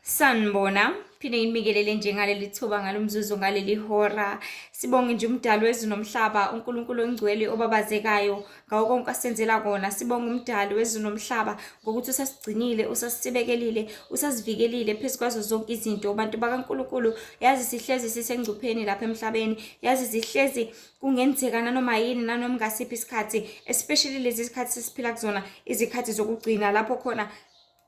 Sanibona, phinde nginibikelele nje ngaleli thuba, ngalo mzuzu, ngaleli hora. Sibonge nje umdali wezulu nomhlaba, uNkulunkulu ongcwele obabazekayo ngawo konke asenzela kona. Sibonge umdali wezulu nomhlaba ngokuthi usasigcinile, usasibekelile, usasivikelile phezu kwazo zonke izinto. Bantu bakaNkulunkulu, yazi sihlezi sisengcupheni lapha emhlabeni, yazi sihlezi kungenzeka nanoma yini nanoma ngasiphi isikhathi, especially lezi zikhathi sesiphila kuzona, izikhathi zokugcina lapho khona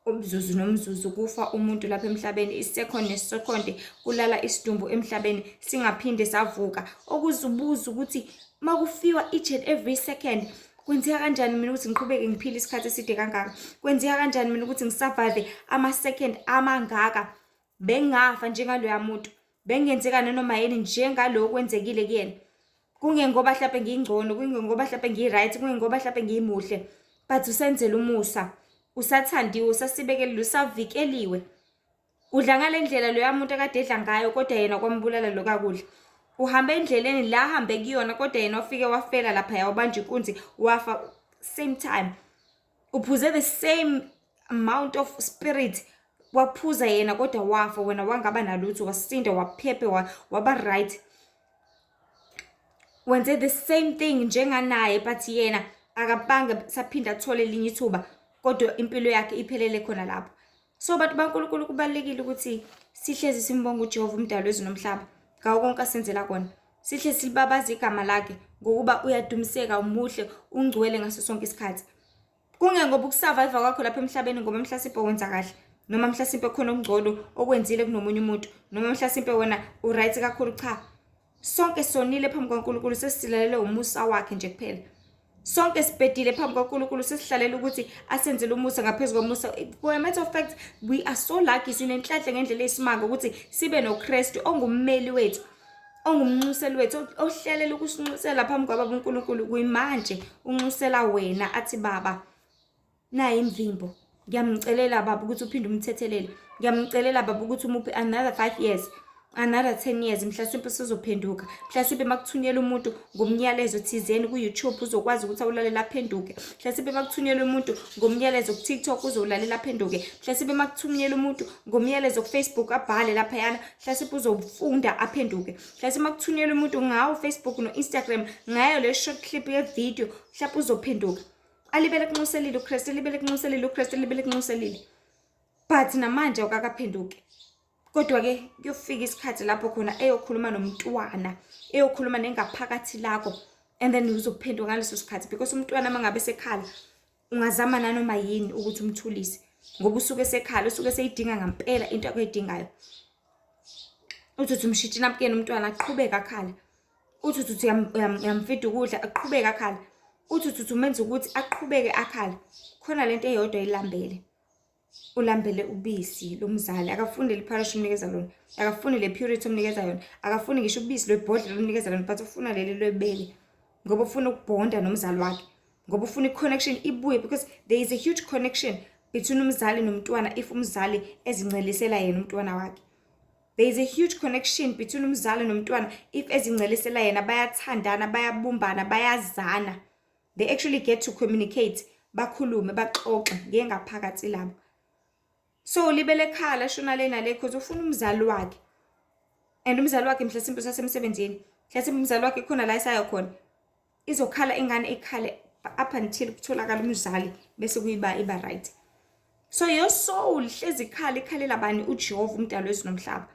umzuzu nomzuzu kufa umuntu lapha emhlabeni, i-second ne-second kulala isidumbu emhlabeni singaphinde savuka. Okuzubuza ukuthi makufiwa each and every second, kwenzeka kanjani mina ukuthi ngiqhubeke ngiphile isikhathi eside kangaka? Kwenzeka kanjani mina ukuthi ngi-survive ama-second amangaka? Bengafa njengaloya muntu, bengenzeka nanoma yini njengaloku kwenzekile kuyena. Kungengoba hlampe ngingcono, kungengoba hlampe ngi-right, kungengoba hlampe ngimuhle, but usenzela umusa, usathandiwe, usasibekelile, usavikeliwe. Udla ngale ndlela loya muntu akade edla ngayo, kodwa yena kwambulala lokakudla. Uhambe endleleni la ahambe kuyona, kodwa yena wafike wafela laphaya, wabanjwa inkunzi, wafa same time. Uphuze the same amount of spirit waphuza yena, kodwa wafa, wena wangaba nalutho, wasinda, waphephe, waba right. Wenze the same thing njenganaye, but yena akabange saphinda athole elinye ithuba, kodwa impilo yakhe iphelele khona lapho. So bantu baNkulunkulu, kubalulekile ukuthi sihlezi simbonga uJehova umdali wezulu nomhlaba ngawo konke asenzela kona. Sihle silibabaza igama lakhe ngokuba uyadumiseka, umuhle, ungcwele ngaso sonke isikhathi. Kungengoba uku-survive kwakho lapha emhlabeni ngoba mhlasimpe wenza kahle, noma mhlasimpe khona okungcono okwenzile kunomunye umuntu, noma mhlasimpe wena u-right kakhulu. Cha, sonke sonile phambi kwaNkulunkulu, sesilalele umusa wakhe nje kuphela. Sonke sibhedile phambi kwaNkulunkulu, sesihlalela ukuthi asenzele umusa ngaphezu komusa. For a matter of fact, we are so lucky, sinenhlanhla ngendlela eyisimanga ukuthi sibe noKristu ongummeli wethu, ongumnxuseli wethu, ohlalela ukusinxusela phambi kwababa uNkulunkulu. Kuyimanje unxusela wena, athi, "Baba, nayi imvimbo, ngiyamcelela Baba ukuthi uphinde umthethelele. Ngiyamcelela Baba ukuthi umuphe another 5 years, another 10 years. Mhlasimpe sizophenduka. Mhlasimpe makuthunyelwa umuntu ngomnyalezo thizeni ku-YouTube, uzokwazi ukuthi awulalela aphenduke. Mhlasimpe makuthunyelwa umuntu ngomnyalezo ku-TikTok, uzowulalela aphenduke. Mhlasimpe makuthunyelwa umuntu ngomyalezo ku-Facebook, abhale laphayana, mhlasimpe uzofunda aphenduke. Mhlasimpe makuthunyelwa umuntu ngawo Facebook no-Instagram ngayo le short clip ye-video, mhlawumbe uzophenduka." Alibele kunxuselile uKristu, alibele kunxuselile uKristu, alibele kunxuselile, but namanje awukakaphenduki. Kodwa-ke kuyofika isikhathi lapho khona eyokhuluma nomntwana, eyokhuluma nengaphakathi lakho, and then uzophenduka ngaleso sikhathi, because umntwana uma ngabe sekhala, ungazama nanoma yini ukuthi umthulise, ngoba usuke sekhala, usuke seyidinga ngampela into akuyidingayo. Uthi uthi umshintshe inapukeni, umntwana aqhubeke akhala. Uthi uthi uyamfida ukudla, aqhubeke akhala. Uthi uthi umenza ukuthi aqhubeke akhala. Khona lento eyodwa ilambele, ulambele ubisi lomzali. Akafuni leli pharishi umnikeza lona, akafuni le purity omnikeza yona, akafuni ngisho ubisi lwebhodlela omnikeza lona, but ufuna leli lwebele, ngoba ufuna ukubhonda nomzali wakhe, ngoba ufuna i-connection ibuye, because there is a huge connection between umzali nomntwana if umzali ezincelisela yena umntwana wakhe. There is a huge connection between umzali nomntwana if ezincelisela yena. Bayathandana, bayabumbana, bayazana. They actually get to communicate, bakhulume, baxoxe ngengaphakathi labo. So libele khala shona le nale because ufuna umzali wakhe, and umzali wakhe mhlasimpe usasemsebenzini, mhlasimpe umzali wakhe khona la esayo khona. Izokhala ingane, ikhale up until kutholakala umzali, bese kuyiba iba right. So your soul hlezi ikhala, ikhalela bani? UJehova umdali wezulu nomhlaba.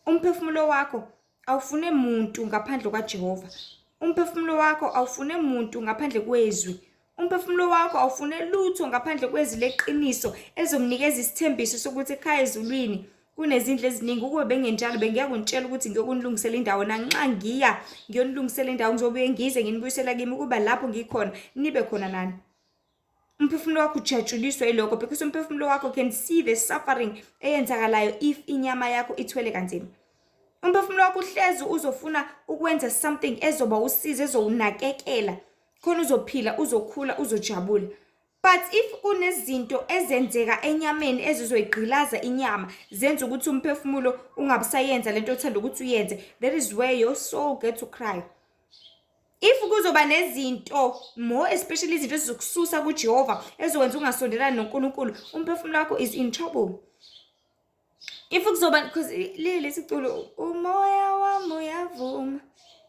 Umphefumulo wakho awufune muntu ngaphandle kwaJehova. Umphefumulo wakho awufune muntu ngaphandle kwezwi. Umphefumulo wakho awufune lutho ngaphandle kwezwi leqiniso elizomnikeza isithembiso sokuthi ekhaya ezulwini kunezindlu eziningi. Ukube bengenjalo, bengiyakunitshela ukuthi ngiyokunilungisela indawo. Nanxa ngiya ngiyonilungisela indawo, ngizobuye ngize nginibuyisela kimi, ukuba lapho ngikhona nibe khona nani. Umphefumulo wakho ujatshuliswa yilokho, because umphefumulo wakho can see the suffering eyenzakalayo if inyama yakho ithwele kanzima. Umphefumulo wakho uhlezi uzofuna ukwenza something ezoba usizo, ezowunakekela, khona uzophila, uzokhula, uzojabula. But if kunezinto ezenzeka enyameni ezizoyigqilaza inyama, zenza ukuthi umphefumulo ungabusayenza lento othanda ukuthi uyenze, that is where your soul get to cry. If kuzoba nezinto, more especially izinto ezizokususa kuJehova, ezokwenza ungasondelani noNkulunkulu, umphefumulo wakho is in trouble. If kuzoba, because leli siculo, umoya wami uyavuma,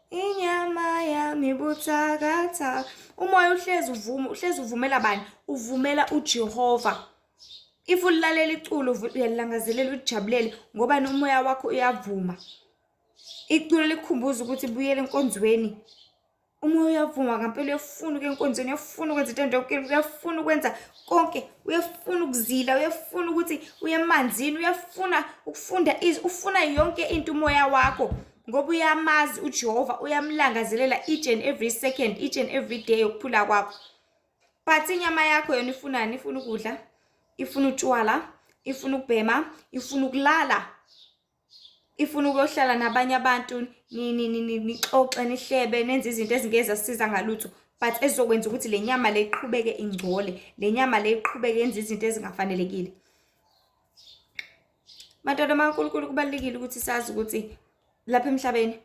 inyama yami buthakathaka. Umoya uhlezi uvuma, uhlezi uvumela bani? Uvumela uJehova. If ulilalela iculo, uyalilangazelela, ulijabulele, ngoba umoya wakho uyavuma. Iculo likukhumbuza ukuthi buyele enkonzweni. Umoya uyavuma ngampela, uyafuna ukuya enkonzweni, uyafuna ukwenza intando kaNkulunkulu, uyafuna ukwenza konke, uyafuna ukuzila, uyafuna ukuthi uye emanzini, uyafuna ukufunda izwi, ufuna yonke into umoya wakho, ngoba uyamazi uJehova, uyamlangazelela each and every second, each and every day yokuphila kwakho. But inyama yakho yona ifunani? Ifuna ukudla, ifuna utshwala, ifuna ukubhema, ifuna ukulala, ifuna ukuyohlala nabanye abantu, nixoxe, nihlebe, nenze izinto ezingeke zasisiza ngalutho, but ezizokwenza ukuthi le nyama le iqhubeke ingcole, le nyama le iqhubeke yenze izinto ezingafanelekile. Bantwana bakaNkulunkulu, kubalulekile ukuthi sazi ukuthi lapha emhlabeni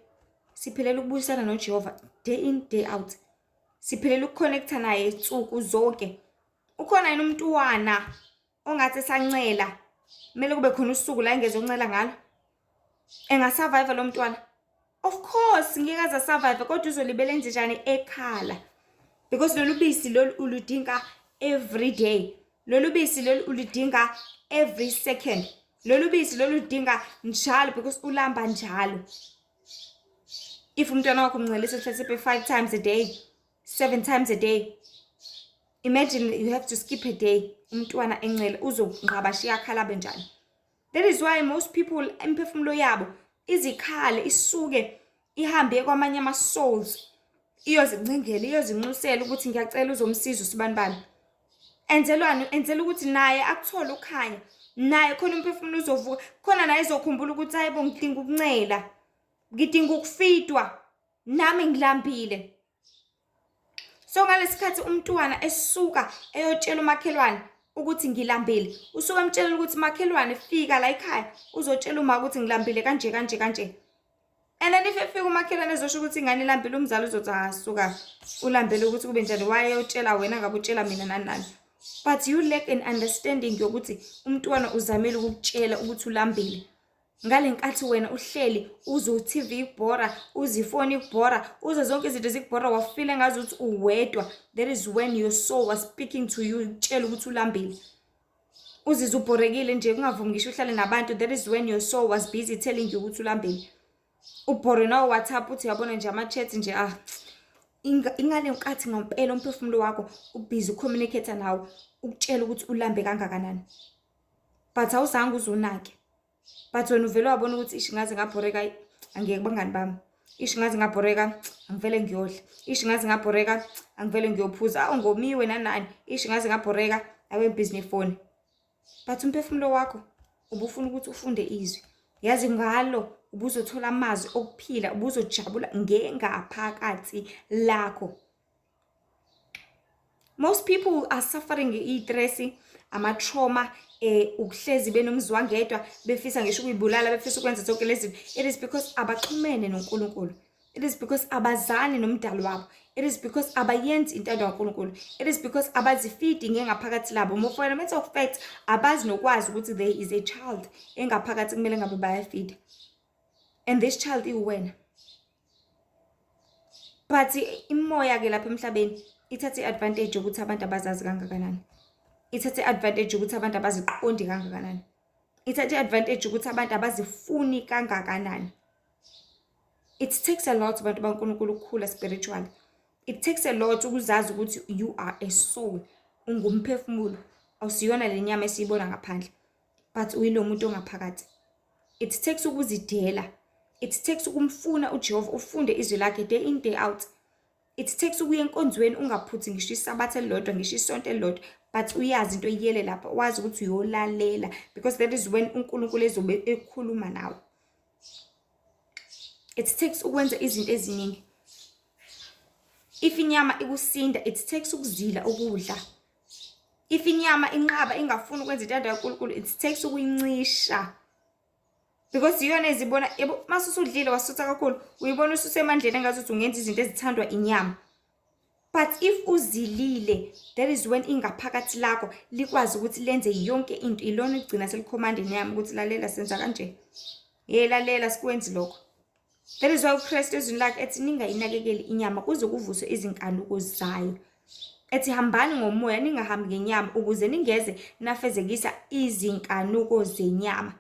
siphilela ukubuyisana noJehova day in, day out. Siphilela ukuconnecta naye nsuku zonke. Ukhona yini umntwana ongathi esancela kumele kube khona usuku la engezoncela ngalo? Engasurvive lo mntwana? Of course ngeke aze asurvive, kodwa uzolibela enze njani? Ekhala, because lolu bisi lolu uludinga every day, lolu bisi lolu uludinga every second, lolu bisi lolu udinga njalo, because ulamba njalo. If umntwana wakho umncelisa mhlawumbe 5 times a day, 7 times a day, imagine you have to skip a day umntwana encela, uzonqabashiya akhala benjani? That is why most people imiphefumulo yabo izikhale, isuke ihambe kwamanye ama-souls, iyozincengela, iyozinxusela ukuthi ngiyacela uzomsiza usibanibani. Enzelwani? Enzela ukuthi naye akuthole ukukhanya, naye khona umphefumulo uzovuka khona, naye ezokhumbula ukuthi hayi bo, ngidinga ukuncela, ngidinga ukufidwa, nami ngilambile. So ngalesikhathi umntwana esuka eyotshela umakhelwane ukuthi ngilambile, usuke emtshelela ukuthi makhelwane, fika la ekhaya uzotshela uma ukuthi ngilambile kanje kanje kanje. And then if efika umakhelwane ezosho ukuthi ingane ilambile, umzali uzothi, "Ah, suka, ulambele ukuthi kube njani? Wayeyotshela wena ngabe utshela mina nani nani." But you lack an understanding yokuthi umntwana uzamile ukukutshela ukuthi ulambile ngale nkathi wena uhleli uze u-TV ikubhora, uze ifoni ikubhora, uze zonke izinto zikubhora, wafila ngazuthi uwedwa. That is when your soul was speaking to you, ikutshela ukuthi ulambile. Uzizwe ubhorekile nje, kungavumi ngisho uhlale nabantu. That is when your soul was busy telling you ukuthi ulambile. Ubhore nawo WhatsApp, uthi uyabona nje ama-chat nje, ah, ingale nkathi ngempela umphefumulo wakho ubhizi ucommunicate nawe, ukutshela ukuthi ulambe kangakanani, but awuzange uze unake. But wena uvele wabona ukuthi ish, ngaze ngabhoreka, angiyeke kubangani bami, ish, ngaze ngabhoreka, angivele ngiyodla, ish, ngaze ngabhoreka, angivele ngiyophuza, awu ngomiwe nani nani, ish, ngaze ngabhoreka, awe busy nefoni. But umphefumulo wakho ubufuna ukuthi ufunde izwi, yazi ngalo ubuzothola amazwi okuphila, ubuzojabula ngengaphakathi lakho. Most people are suffering i-stress, ama-trauma, ukuhlezi benomzwangedwa, befisa ngisho ukuyibulala, befisa ukwenza zonke lezi zinto. It is because abaxhumene noNkulunkulu. It is because abazani nomdali wabo. It is because abayenzi intando kaNkulunkulu. It is because abazifidi ngengaphakathi labo. For a matter of fact, abazi nokwazi ukuthi there is a child engaphakathi kumele ngabe bayafida, and this child iwena. But imoya-ke lapha emhlabeni ithathe i-advantage yokuthi abantu abazazi kangakanani, ithathe i-advantage yokuthi abantu abaziqondi kangakanani, ithathe i-advantage ukuthi abantu abazifuni kangakanani. It takes a lot, bantu baNkulunkulu, ukukhula spiritually. It takes a lot ukuzazi ukuthi you are a soul, ungumphefumulo, awusiyona le nyama esiyibona ngaphandle, but uyilo muntu ongaphakathi. It takes ukuzidela. It takes ukumfuna uJehova, ufunde izwi lakhe day in, day out. It takes ukuya enkonzweni, ungaphuthi ngisho isabatha elilodwa, ngisho isonto elilodwa, but uyazi into oyiyele lapha, wazi ukuthi uyolalela, because that is when uNkulunkulu ezobe ekhuluma nawe. It takes ukwenza izinto eziningi. If inyama ikusinda, it takes ukuzila ukudla. If inyama inqaba, ingafuni ukwenza intando kaNkulunkulu, it takes ukuyincisha, because iyona ezibona yebo. Mase usudlile wasutha kakhulu, uyibona ususemandleni engazuthi ungenza izinto ezithandwa inyama. But if uzilile, that is when ingaphakathi lakho likwazi ukuthi lenze yonke into. Ilona igcina selikhomanda inyama ukuthi, "Lalela, senza kanje. Ye, lalela, sikwenzi lokho." That is why uKristu ezwini lakhe ethi ningayinakekeli inyama kuze kuvuswe izinkanuko zayo. Ethi hambani ngomoya, ningahambi ngenyama, ukuze ningeze nafezekisa izinkanuko zenyama.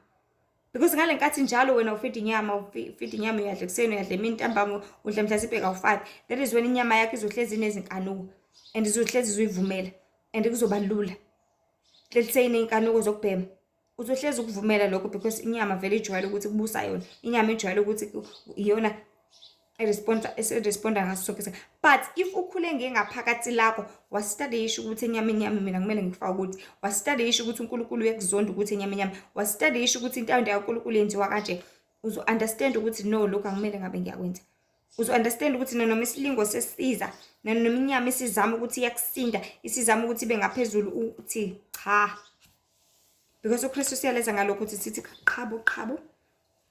Because ngale nkathi njalo wena ufida inyama, ufida inyama, uyadla ekuseni, uyadla emini, ntambama udla mhlasimpe kawu-5. That is when inyama yakho izohlezi inezinkanuko and izohlezi izuyivumela and kuzoba lula. Let's say iney'nkanuko zokubhema. Uzohlezi ukuvumela lokho because inyama vele ijwayele ukuthi kubusa yona. Inyama ijwayele ukuthi iyona eresponda ngaso sonke isikhathi. But if ukhule ngengaphakathi lakho, wastadisha ukuthi enyameni yami mina kumele ngifake ukuthi, wastadisha ukuthi uNkulunkulu uyakuzonda ukuthi enyameni yami, wastadisha ukuthi intando kaNkulunkulu yenziwa kanje, uzo-understand ukuthi no, lokhu angimele ngabe ngiyakwenza. Uzo-understand ukuthi noma isilingo sesiza, noma inyama isizama ukuthi iyakusinda, isizama ukuthi ibe ngaphezulu, uthi cha. Because uKristu siyaleza ngalokho ukuthi sithi qhabo qhabo,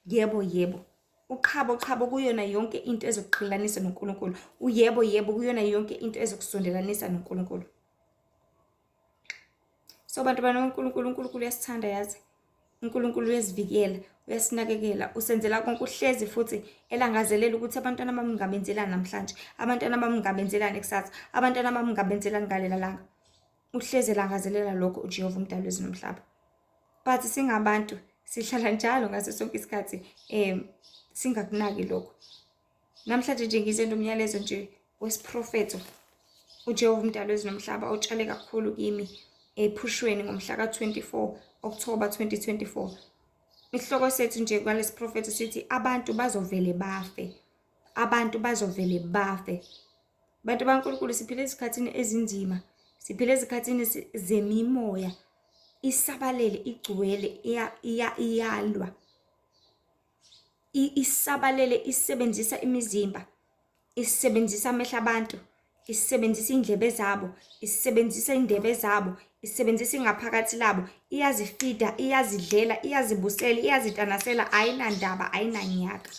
yebo yebo. Uqhabo qhabo kuyona yonke into ezokuqhelanisa noNkulunkulu. Uyebo yebo kuyona yonke into ezokusondelanisa noNkulunkulu. So bantu banoNkulunkulu, uNkulunkulu uyasithanda yazi. uNkulunkulu uyasivikela, uyasinakekela, usenzela konke, uhlezi futhi elangazelela ukuthi abantwana bami ngingabenzelani namhlanje, abantwana bami ngingabenzelani kusasa, abantwana bami ngingabenzelani ngalela langa. Uhlezi elangazelela lokho uJehova umdali wezulu nomhlaba. But singabantu sihlala njalo ngaso sonke isikhathi singakunaki lokho. Namhlanje nje ngize nomyalezo nje wesiprofetho uJehova umdali wezulu nomhlaba otshale kakhulu kimi ephushweni ngomhla ka-24 October 2024. Isihloko sethu nje kwalesi profetho sithi abantu bazovele bafe. Abantu bazovele bafe. Bantu baNkulunkulu, siphila ezikhathini ezinzima. Siphila ezikhathini zemimoya. Isabalele, igcwele, iyalwa. Isabalele, isebenzisa imizimba, isebenzisa amehlo abantu, isebenzisa iy'ndlebe zabo, isebenzisa iy'ndebe zabo, isebenzisa ingaphakathi labo, iyazifida, iyazidlela, iyazibusela, iyazitanasela, ayinandaba, ayinanyaka.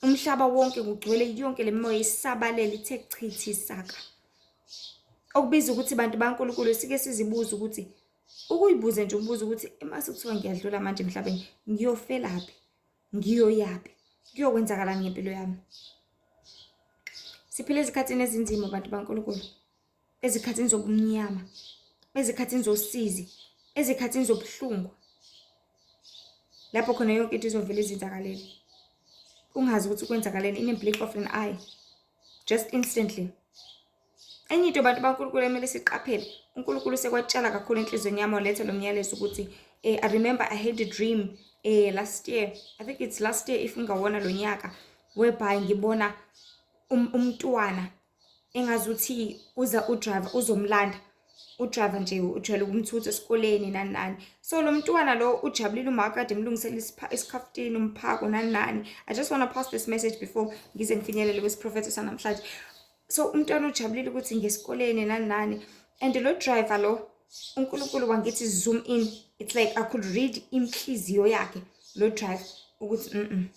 Umhlaba wonke kugcwele yonke le mimoya isabalele ithe chithi saka. Okubiza ukuthi bantu baNkulunkulu sike sizibuze ukuthi, ukuyibuze nje umbuzo ukuthi emase kuthiwa ngiyadlula manje emhlabeni, ngiyofelaphi? Ngiyoyaphi? Kuyokwenzakalani ngempilo yami? Siphila ezikhathini ezinzima, bantu baNkulunkulu. Ezikhathini zobumnyama, ezikhathini zosizi, ezikhathini zobuhlungu. Lapho khona yonke into izovela izenzakalele. Ungazi ukuthi kwenzakaleni in a blink of an eye. Just instantly. Enye into, bantu baNkulunkulu, emele siqaphele, uNkulunkulu sekwatshala kakhulu enhliziyweni yami, waletha lo myalezo ukuthi I remember I had a dream last year. I think it's last year, if ngawona lo nyaka, whereby ngibona umntwana engazuthi uza udriver uzomlanda. Udriver nje ujwayele ukumthutha esikoleni, nani nani. So lo mntwana lo ujabulile, uma kade emlungisela isikhaftini, umphako, nani nani. I just want to pass this message before ngize ngifinyelele kwisiprofetho sanamhlanje. So umntwana ujabulile ukuthi ngesikoleni, nani nani, and lo driver lo, uNkulunkulu wangithi zoom in. It's like I could read inhliziyo yakhe lo driver ukuthi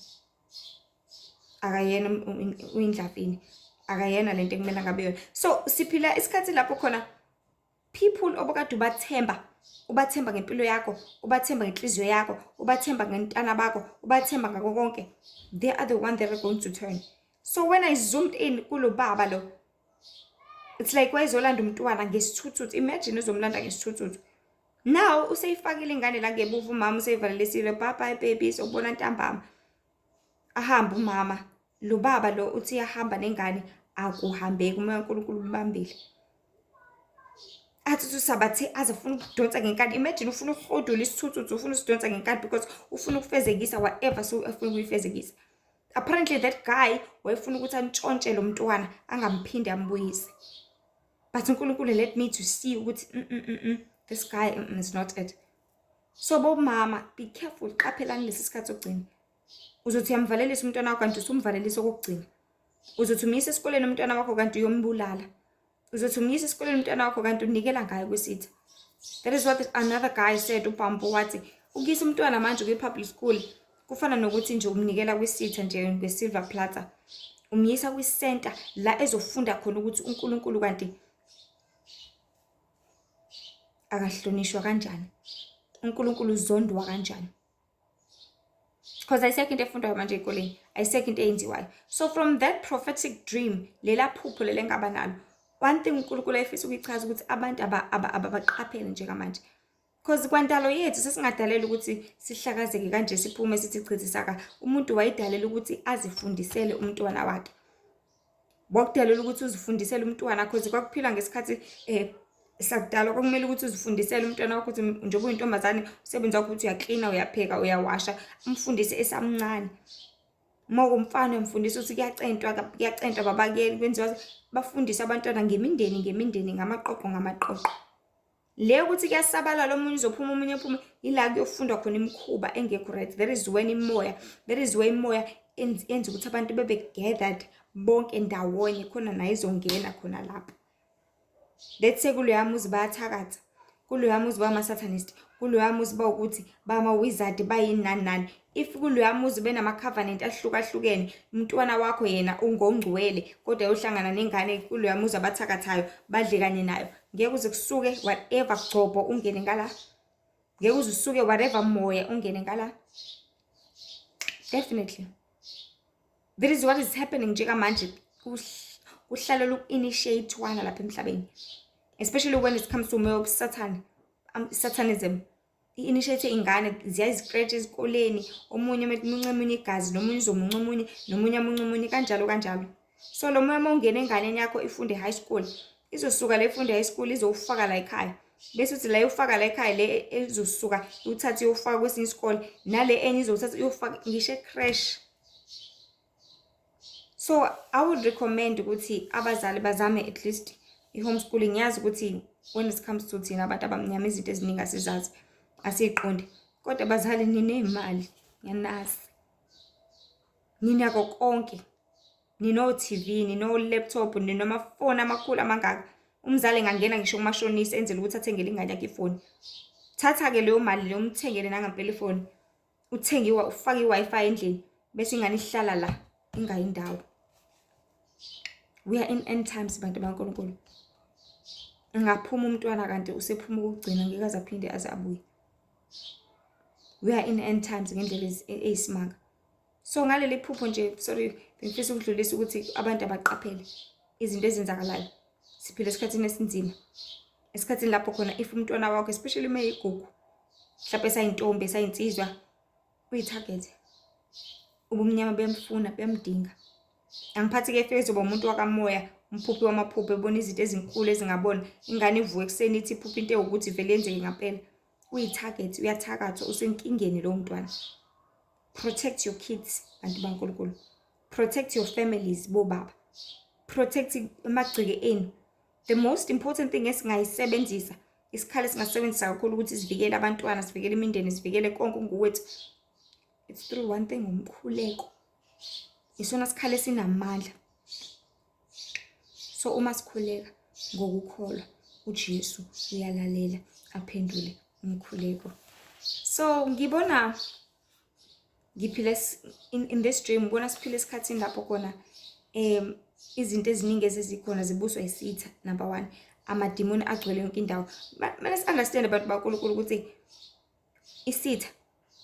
akayena uyindlavini, akayena lento ekumele ngabe yona. So siphila isikhathi lapho khona people obokade ubathemba, ubathemba ngempilo yakho, ubathemba ngenhliziyo yakho, ubathemba ngentana bakho, ubathemba ngako konke, they are the one that are going to turn. So when I zoomed in kulo baba lo, it's like wayezolanda umntwana ngesithuthuthu. Imagine, uzomlanda ngesithuthuthu. Now useyifakile ingane la ngemuva, umama useyivalelisile, "Bye bye baby, sokubona ntambama." Ahambe umama lo, baba lo uthi uyahamba nengane, akuhambeki, umoya kaNkulunkulu umbambile. Athi usabathe aze afuna ukudonsa ngenkani. Imagine, ufuna ukuhodula isithuthuthu, ufuna usidonsa ngenkani because ufuna ukufezekisa whatever so afuna ukuyifezekisa. Apparently that guy wayefuna ukuthi antshontshe lo mntwana, angamphinde ambuyise. But uNkulunkulu let me to see ukuthi this guy is not it. So bomama, be careful, qaphelani lesi sikhathi sokugcina. Uzothi uyamvalelisa umntwana wakho, kanti usumvalelisa okokugcina. Uzothi umyisa esikoleni umntwana wakho, kanti uyombulala. Uzothi umyisa esikoleni umntwana wakho, kanti unikela ngayo kwisitha. That is what another guy said, uBambo, wathi ukuyisa umntwana manje kwi-public school kufana nokuthi nje umnikela kwisitha nje nge-silver platter. Umyisa kwi-center la ezofunda khona ukuthi uNkulunkulu kanti akahlonishwa kanjani, uNkulunkulu uzondwa kanjani. Because ayisekho into efundwayo manje ey'koleni, ayisekho into eyenziwayo. So from that prophetic dream, lela phupho leli engaba nalo, one thing uNkulunkulu ayefisa ukuyichaza ukuthi abantu abaqaphele njengamanje. Because kwantalo yethu sesingadalelwa ukuthi sihlakazeke kanje, siphume sithi chithi saka. Umuntu wayedalela ukuthi azifundisele umntwana wakhe. Wakudalela ukuthi uzifundisele umntwana, cause kwakuphilwa ngesikhathi sakudala, kwakumele ukuthi uzifundisele umntwana wakho ukuthi njengoba uyintombazane, umsebenzi wakho ukuthi uyaklina, uyapheka, uyawasha, umfundise esamncane. Uma kuwumfana uyamfundisa ukuthi kuyacentwa, kuyacentwa baba, kwenziwa, bafundise abantwana ngemindeni ngemindeni, ngamaqoqo ngamaqoqo. Le ukuthi kuyasabalala, omunye uzophuma, omunye ephume, ila kuyofundwa khona imikhuba engekho right. That is when imoya, that is where imoya yenza ukuthi abantu bebe gathered bonke ndawonye khona, nayo izongena khona lapho. Let's say kuloya muzi bayathakatha, kuloya muzi bama-satanist, kuloya muzi bawukuthi bama-wizard, bayini nani nani. If kuloya muzi benama-covenant ahlukahlukene, umntwana wakho yena ungongcwele, kodwa uyohlangana nengane kuloya muzi abathakathayo, badle kanye nayo, ngeke uze kusuke whatever gcobho ungene ngala, ngeke uze usuke whatever moya ungene ngala. Definitely that is what is happening njengamanje. Kuhlalela uku-initiate-wana lapha emhlabeni, especially when it comes to umoya wobusathane, satanism. I-initiate ingane ziyazi-scratch ezikoleni, omunye umunce omunye igazi, nomunye uzomunca omunye, nomunye amunce omunye, kanjalo kanjalo. So lo moya uma ungena enganeni yakho ifunde high school, izosuka le ifunde high school izowufaka la ekhaya, bese uthi la iyofaka la ekhaya, le ezosuka iwuthathe iyofaka kwesinye isikole, nale enye izowuthatha iyofaka ngisho e-creche. So I would recommend ukuthi abazali bazame at least i-homeschooling. Ngiyazi ukuthi when it comes to thina abantu abamnyama, izinto eziningi asizazi, asiyiqondi, kodwa bazali, niney'mali, ngiyanazi, ninako konke, nino-TV, nino-laptop, ninamafoni amakhulu amangaka. Umzali engangena ngisho kumashonisa enzela ukuthi athengele ingane yakhe ifoni. Thatha-ke leyo mali leyo, umthengele nangampela ifoni, uthenge, ufake i-Wi-Fi endlini, bese ingane ihlala la, ingayi indawo. We are in end times, bantu baNkulunkulu. Ngaphuma umntwana kanti usephuma ukugcina, ngeke aze aphinde aze abuye. We are in end times ngendlela eyisimanga. So ngaleli phupho nje, sorry, bengifisa ukudlulisa ukuthi abantu abaqaphele izinto ezenzakalayo. Siphila esikhathini esinzima, esikhathini lapho khona if umntwana wakho, especially uma eyigugu, mhlawumbe esayintombi, esayinsizwa, uyi-target. Ubumnyama buyamfuna, buyamdinga. Angiphathi-ke efike ezoba umuntu wakamoya, umphuphi wamaphupho, ebona izinto ezinkulu ezingabona. Ingane ivuke ekuseni ithi iphupha into ewukuthi, vele yenzeke ngampela. Uyi-target, uyathakathwa, usenkingeni lowo mntwana. Protect your kids, bantu baNkulunkulu. Protect your families, bobaba. Protect amagceke enu. The most important thing esingayisebenzisa, isikhali esingasebenzisa kakhulu ukuthi sivikele abantwana, sivikele imindeni, sivikele konke okungukwethu, it's through one thing, umkhuleko. Isona sikhali esinamandla. So uma sikhuleka ngokukholwa, uJesu uyalalela, aphendule umkhuleko. So ngibona ngiphila in this dream, ngibona siphila esikhathini lapho khona izinto eziningi ezezikhona zibuswa isitha. Number one, amadimoni agcwele yonke indawo. Kumele si-understand, abantu baNkulunkulu, ukuthi isitha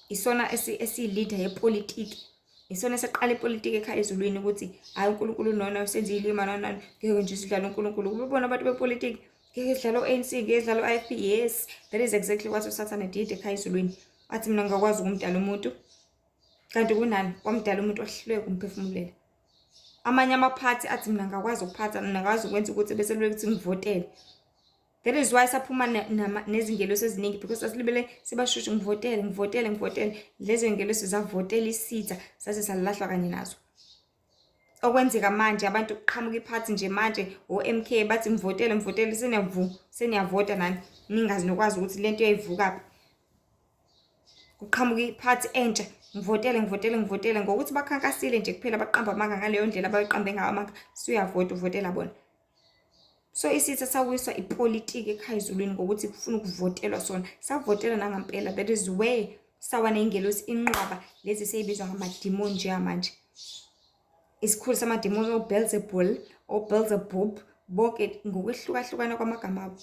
isona esiyi-leader yepolitiki, isona esaqala ipolitiki ekhaya ezulwini, ukuthi hhayi, uNkulunkulu nona usenze ilima nona, ngeke nje sidlale uNkulunkulu. Kube bona abantu bepolitiki, ngeke sidlale o-ANC, ngeke sidlale o-IFP. Yes, that is exactly what uSathane did ekhaya ezulwini. Wathi, "Mina ngingakwazi ukumdala umuntu," kanti kunani wamdala umuntu, wahluleka ukumphefumulela. Amanye amaphathi athi, "Mina ngakwazi ukuphatha, mina ngakwazi ukwenza ukuthi," bese ukuthi ngivotele. That is why saphuma nezingelosi eziningi, because sasilibele sibashushu, "Ngivotele, ngivotele, ngivotele." Lezo zingelosi zavotela isitha, saze salahlwa kanye nazo. Okwenzeka manje, abantu kuqhamuka iphathi nje manje, o-MK, bathi, "Mvotele, mvotele." Seniyavu, seniyavota nani, ningazi nokwazi ukuthi lento yayivukaphi. Kuqhamuka iphathi entsha, "Ngivotele, ngivotele, ngivotele," ngokuthi bakhankasile nje kuphela, baqamba amanga ngaleyo ndlela abayiqambe ngayo amanga, suyavota, uvotela bona. So isitha sawiswa ipolitiki ekhaya ezulwini ngokuthi kufuna ukuvotelwa sona, savotela nangampela. That is where sawa ney'ngelosi inqwaba, lezi sey'bizwa ngamadimoni njengamanje. Isikhulu samadimoni oBelzebul, oBelzebub, bonke ngokwehlukahlukana kwamagama abo.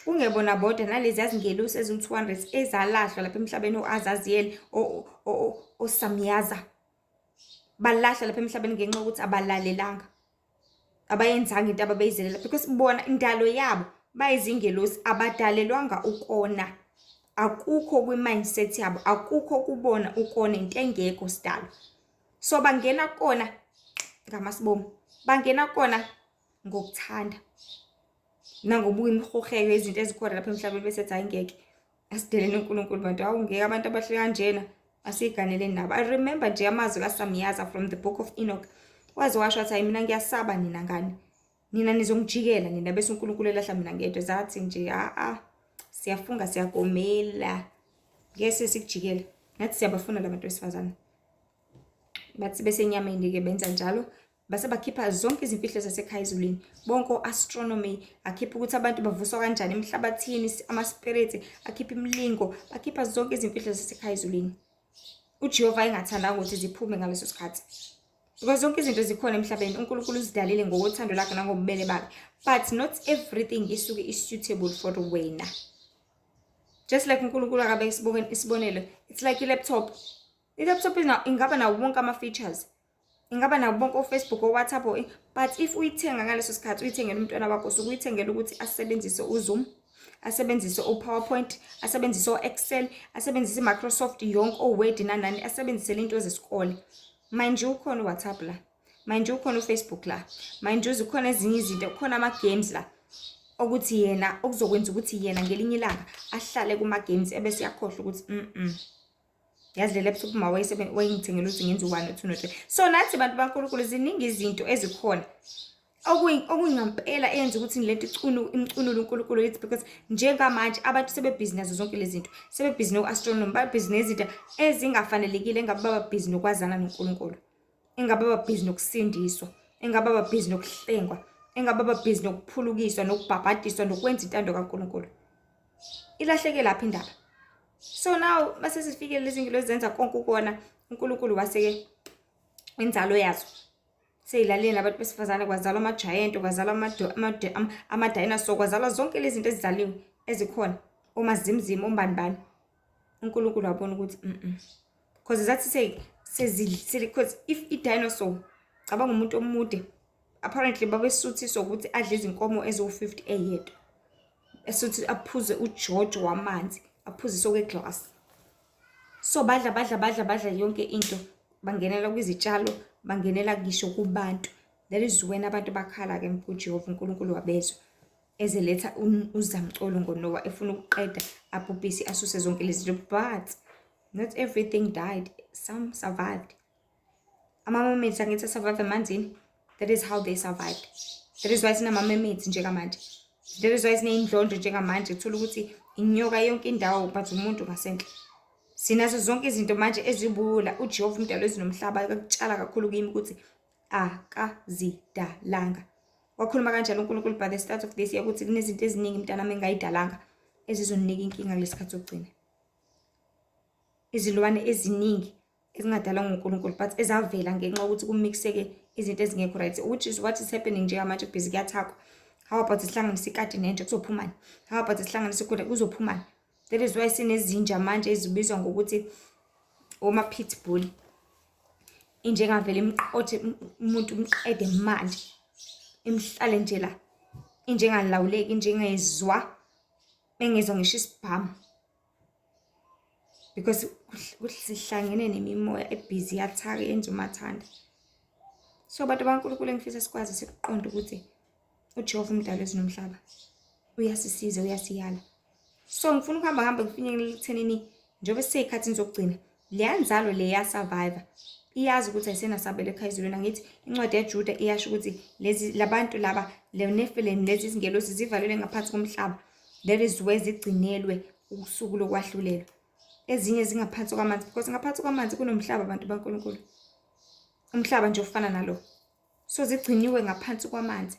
Kungebona bodwa nalezi zingelosi eziwu-200 ezalahlwa lapha emhlabeni, o-Azaziyeli, oSamyaza. Balahla lapha emhlabeni ngenxa yokuthi abalalelanga. Abayenzanga into ababeyizelela because bona indalo yabo bayizingelosi, abadalelwanga ukona. Akukho kwi-mindset yabo, akukho kubona ukona, into engekho sidalo. So bangena kona ngamasibomu, bangena kona ngokuthanda nangobuka imihuheko yezinto ezikhona lapha emhlabeni, bese ethi hayi ngeke, asidelele uNkulunkulu bantu, hawu ngeke, abantu abahle kanjena asiganeleni nabo. I remember nje amazwi kaSamyaza from the Book of Enoch, waze washo wathi, hayi mina ngiyasaba nina ngane, nina nizongijikela nina, bese uNkulunkulu elahla mina ngedwa. Zathi nje a siyafunga siyagomela, ngeke sikujikele ngathi siyabafuna labantu besifazane. Bathi besenyameni-ke benza njalo, base bakhipha zonke izimfihlo zasekhaya ezulwini, bonke o-astronomy, akhipha ukuthi abantu bavuswa kanjani emhlabathini, ama-spirits, akhipha imilingo, bakhipha zonke izimfihlo zasekhaya ezulwini. UJehova engathandanga ukuthi ziphume ngaleso sikhathi because zonke izinto zikhona emhlabeni, uNkulunkulu uzidalile ngokothando lakhe nangobubele bakhe, but not everything isuke is-suitable for wena. Just like uNkulunkulu akabe isibonelo, it's like i-laptop. I-laptop ingaba nawo wonke ama-features, ingaba nawo bonke o-Facebook, o-WhatsApp, but if uyithenga ngaleso sikhathi uyithengela umntwana wakho, usuke uyithengela ukuthi asebenzise uZoom, asebenzise o-PowerPoint, asebenzise o-Excel, asebenzise i-Microsoft yonke, o-Word nanani, asebenzise into zesikole. Mind you, ukhona u-WhatsApp la, mind you, ukhona u-Facebook la, mind you, zikhona ezinye izinto, kukhona ama-games la okuthi yena okuzokwenza ukuthi yena ngelinye ilanga ahlale kuma-games ebese uyakhohlwa ukuthi yazi le laptop uma wayengithengela ukuthi ngenze u-one, no-two, no-three. So nathi bantu baNkulunkulu, ziningi izinto ezikhona okuyingampela eyenza ukuthi lento icunu imcunule uNkulunkulu. It's because njengamanje abantu sebebhizi nazo zonke lezi zinto, sebebhizi no-astronomy, babhizi nezinto ezingafanelekile, engabe bababhizi nokwazana noNkulunkulu, engabe babhizi nokusindiswa, engabe babhizi nokuhlengwa, engabe babhizi nokuphulukiswa, nokubhabhadiswa, nokwenza intando kaNkulunkulu. Ilahleke lapha indaba. So now base sifikile lezi ngilozi zenza konke ukona, uNkulunkulu wase-ke inzalo yazo seyilaleni abantu besifazane, kwazalwa ama-giant, kwazalwa ama-dinosaur, kwazalwa zonke lezi zinto ezizaliwe ezikhona, omazimzim, ombani bani. uNkulunkulu wabona ukuthi cause zathi sezidlisile, because if i-dinosaur, cabanga umuntu omude, apparently babesuthiswa ukuthi adle izinkomo eziwu-50 eyedwa, esuthi aphuze ujojo wamanzi, aphuze okwe-glass. So badla, badla, badla, badla yonke into, bangenela kwizitshalo, bangenela ngisho kubantu. That is when abantu bakhala-ke kuJehova, uNkulunkulu wabezwa, ezeletha uzamcolo ngoNoah, efuna ukuqeda, abhubhise, asuse zonke lezi zinto. But not everything died, some survived. Ama-mermaids, angithi asurvive emanzini? That is how they survived. That is why sinama-mermaids njengamanje, that is why siney'ndlondlo njengamanje, kuthola ukuthi inyoka yonke indawo but umuntu ngasenhle. Sinazo zonke izinto manje ezibuwula. UJehova umdali wezulu nomhlaba akutshala kakhulu kimi ukuthi akazidalanga. Wakhuluma kanjalo uNkulunkulu by the start of this year ukuthi kunezinto eziningi mntanami engayidalanga ezizoninika inkinga kulesi sikhathi sokugcina. Izilwane eziningi ezingadalwa nguNkulunkulu but ezavela ngenxa yokuthi kumixeke izinto ezingekho right, which is what is happening njengamanje, busy kuyathakwa. How about sihlanganise ikati nenja, kuzophumani? How about sihlanganise ukudla, kuzophumani? That is why sinezinja manje ezibizwa ngokuthi oma-pitbull, inje engavele imqothe umuntu umqede manje, imhlale nje la, inje engalawuleki, inje engezwa, engezwa ngisho isibhamu, because sihlangene nemimoya ebhizi yathaka, yenza umathanda. So bantu baNkulunkulu, engifisa sikwazi sikuqonde ukuthi uJehova umdali wezulu nomhlaba uyasisiza, uyasiyala. So ngifuna ukuhamba ngihambe ngifinyelele ekuthenini njengoba sisey'khathini zokugcina, leya nzalo le ya-survive-a iyazi ukuthi ayisenasabelo ekhaya ezulwini. Angithi incwadi yaJuda iyasho ukuthi lezi labantu laba, le Nephilim, lezi zingelosi zivalelwe ngaphansi komhlaba, that is where zigcinelwe usuku lokwahlulelwa. Ezinye zingaphansi kwamanzi because ngaphansi kwamanzi kunomhlaba, abantu baNkulunkulu, umhlaba nje ofana nalo. So zigciniwe ngaphansi kwamanzi,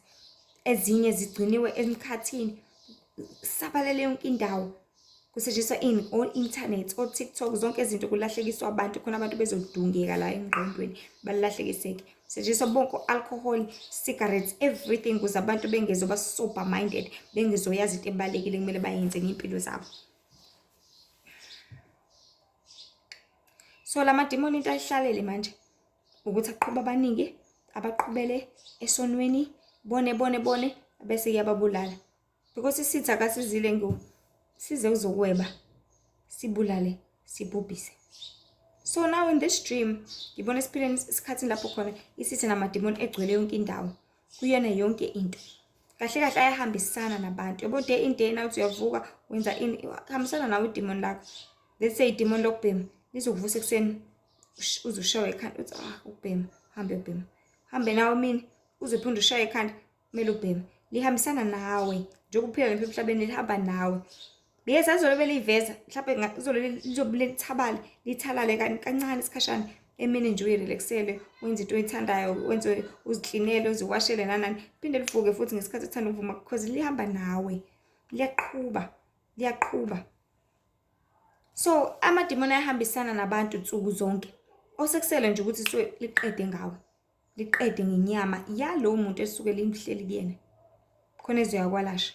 ezinye zigciniwe emkhathini, sabalele yonke indawo. Kusetshenziswa ini? O-internet, o-TikTok, zonke izinto, kulahlekiswa abantu khona, abantu bezodungeka la engqondweni, balahlekiseke. Setshenziswa bonke alcohol, cigarettes, everything ukuze abantu bengezoba sober minded, bengezoyazi into ebalulekile kumele bayenze ngey'mpilo zabo. So la madimoni into ayihlalele manje ukuthi aqhuba abaningi abaqhubele esonweni bone bone bone bese iyababulala because isitha akasizile ngo size uzokweba sibulale sibhubhise. So now in this dream ngibona esiphileni isikhathini lapho khona isitha namadimoni egcwele yonke indawo kuyona yonke into. Kahle kahle ayahambisana nabantu yabo, day in day out uyavuka wenza ini, hambisana nawe idimoni lakho. Let's say idimoni lokubhema lizokuvusa ekuseni uze ushawe ekhanda uthi ah ukubhema, hambe ubhema, hambe nawe mina uze uphinde ushaye ekhanda kumele ubheme. Lihambisana nawe njengoba uphila lapha emhlabeni, lihamba nawe. Yes, azolobe beliveza mhlawumbe izolo lizobe lithabale lithalale kancane isikhashana, emini nje uyirelaxele wenze into oyithandayo, wenze uziklinele uziwashele nanani, phinde livuke futhi ngesikhathi othanda ukuvuma because lihamba nawe, liyaqhuba liyaqhuba. So amadimoni ayahambisana nabantu nsuku zonke, osekusele nje ukuthi suke liqede ngawe, liqede ngenyama yalowo muntu esuke limhleli kuyena khona ezoyakwalasha.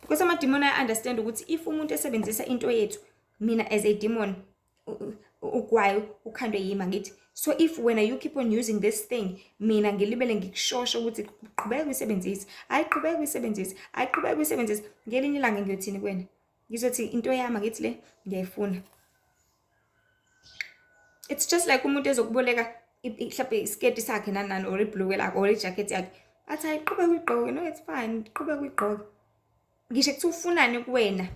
Because amadimoni aya-understand ukuthi if umuntu esebenzisa into yethu, mina as a demon ugwayo ukhandwe yimi angithi. So if wena you keep on using this thing, mina ngilibele ngikushosha ukuthi qhubeka uyisebenzise, hayi qhubeka uyisebenzise, hayi qhubeka uyisebenzise, ngelinye ilanga ngiyothini kuwena? Ngizothi into yami angithi le ngiyayifuna. It's just like umuntu ezokuboleka mhlawumbe isiketi sakhe nani nani or ibhulukwe lakhe or ijakhethi yakhe, athi hayi qhubeka uyigqoke, no it's fine, qhubeka uyigqoke. Ngisho kuthiwa ufunani kuwena,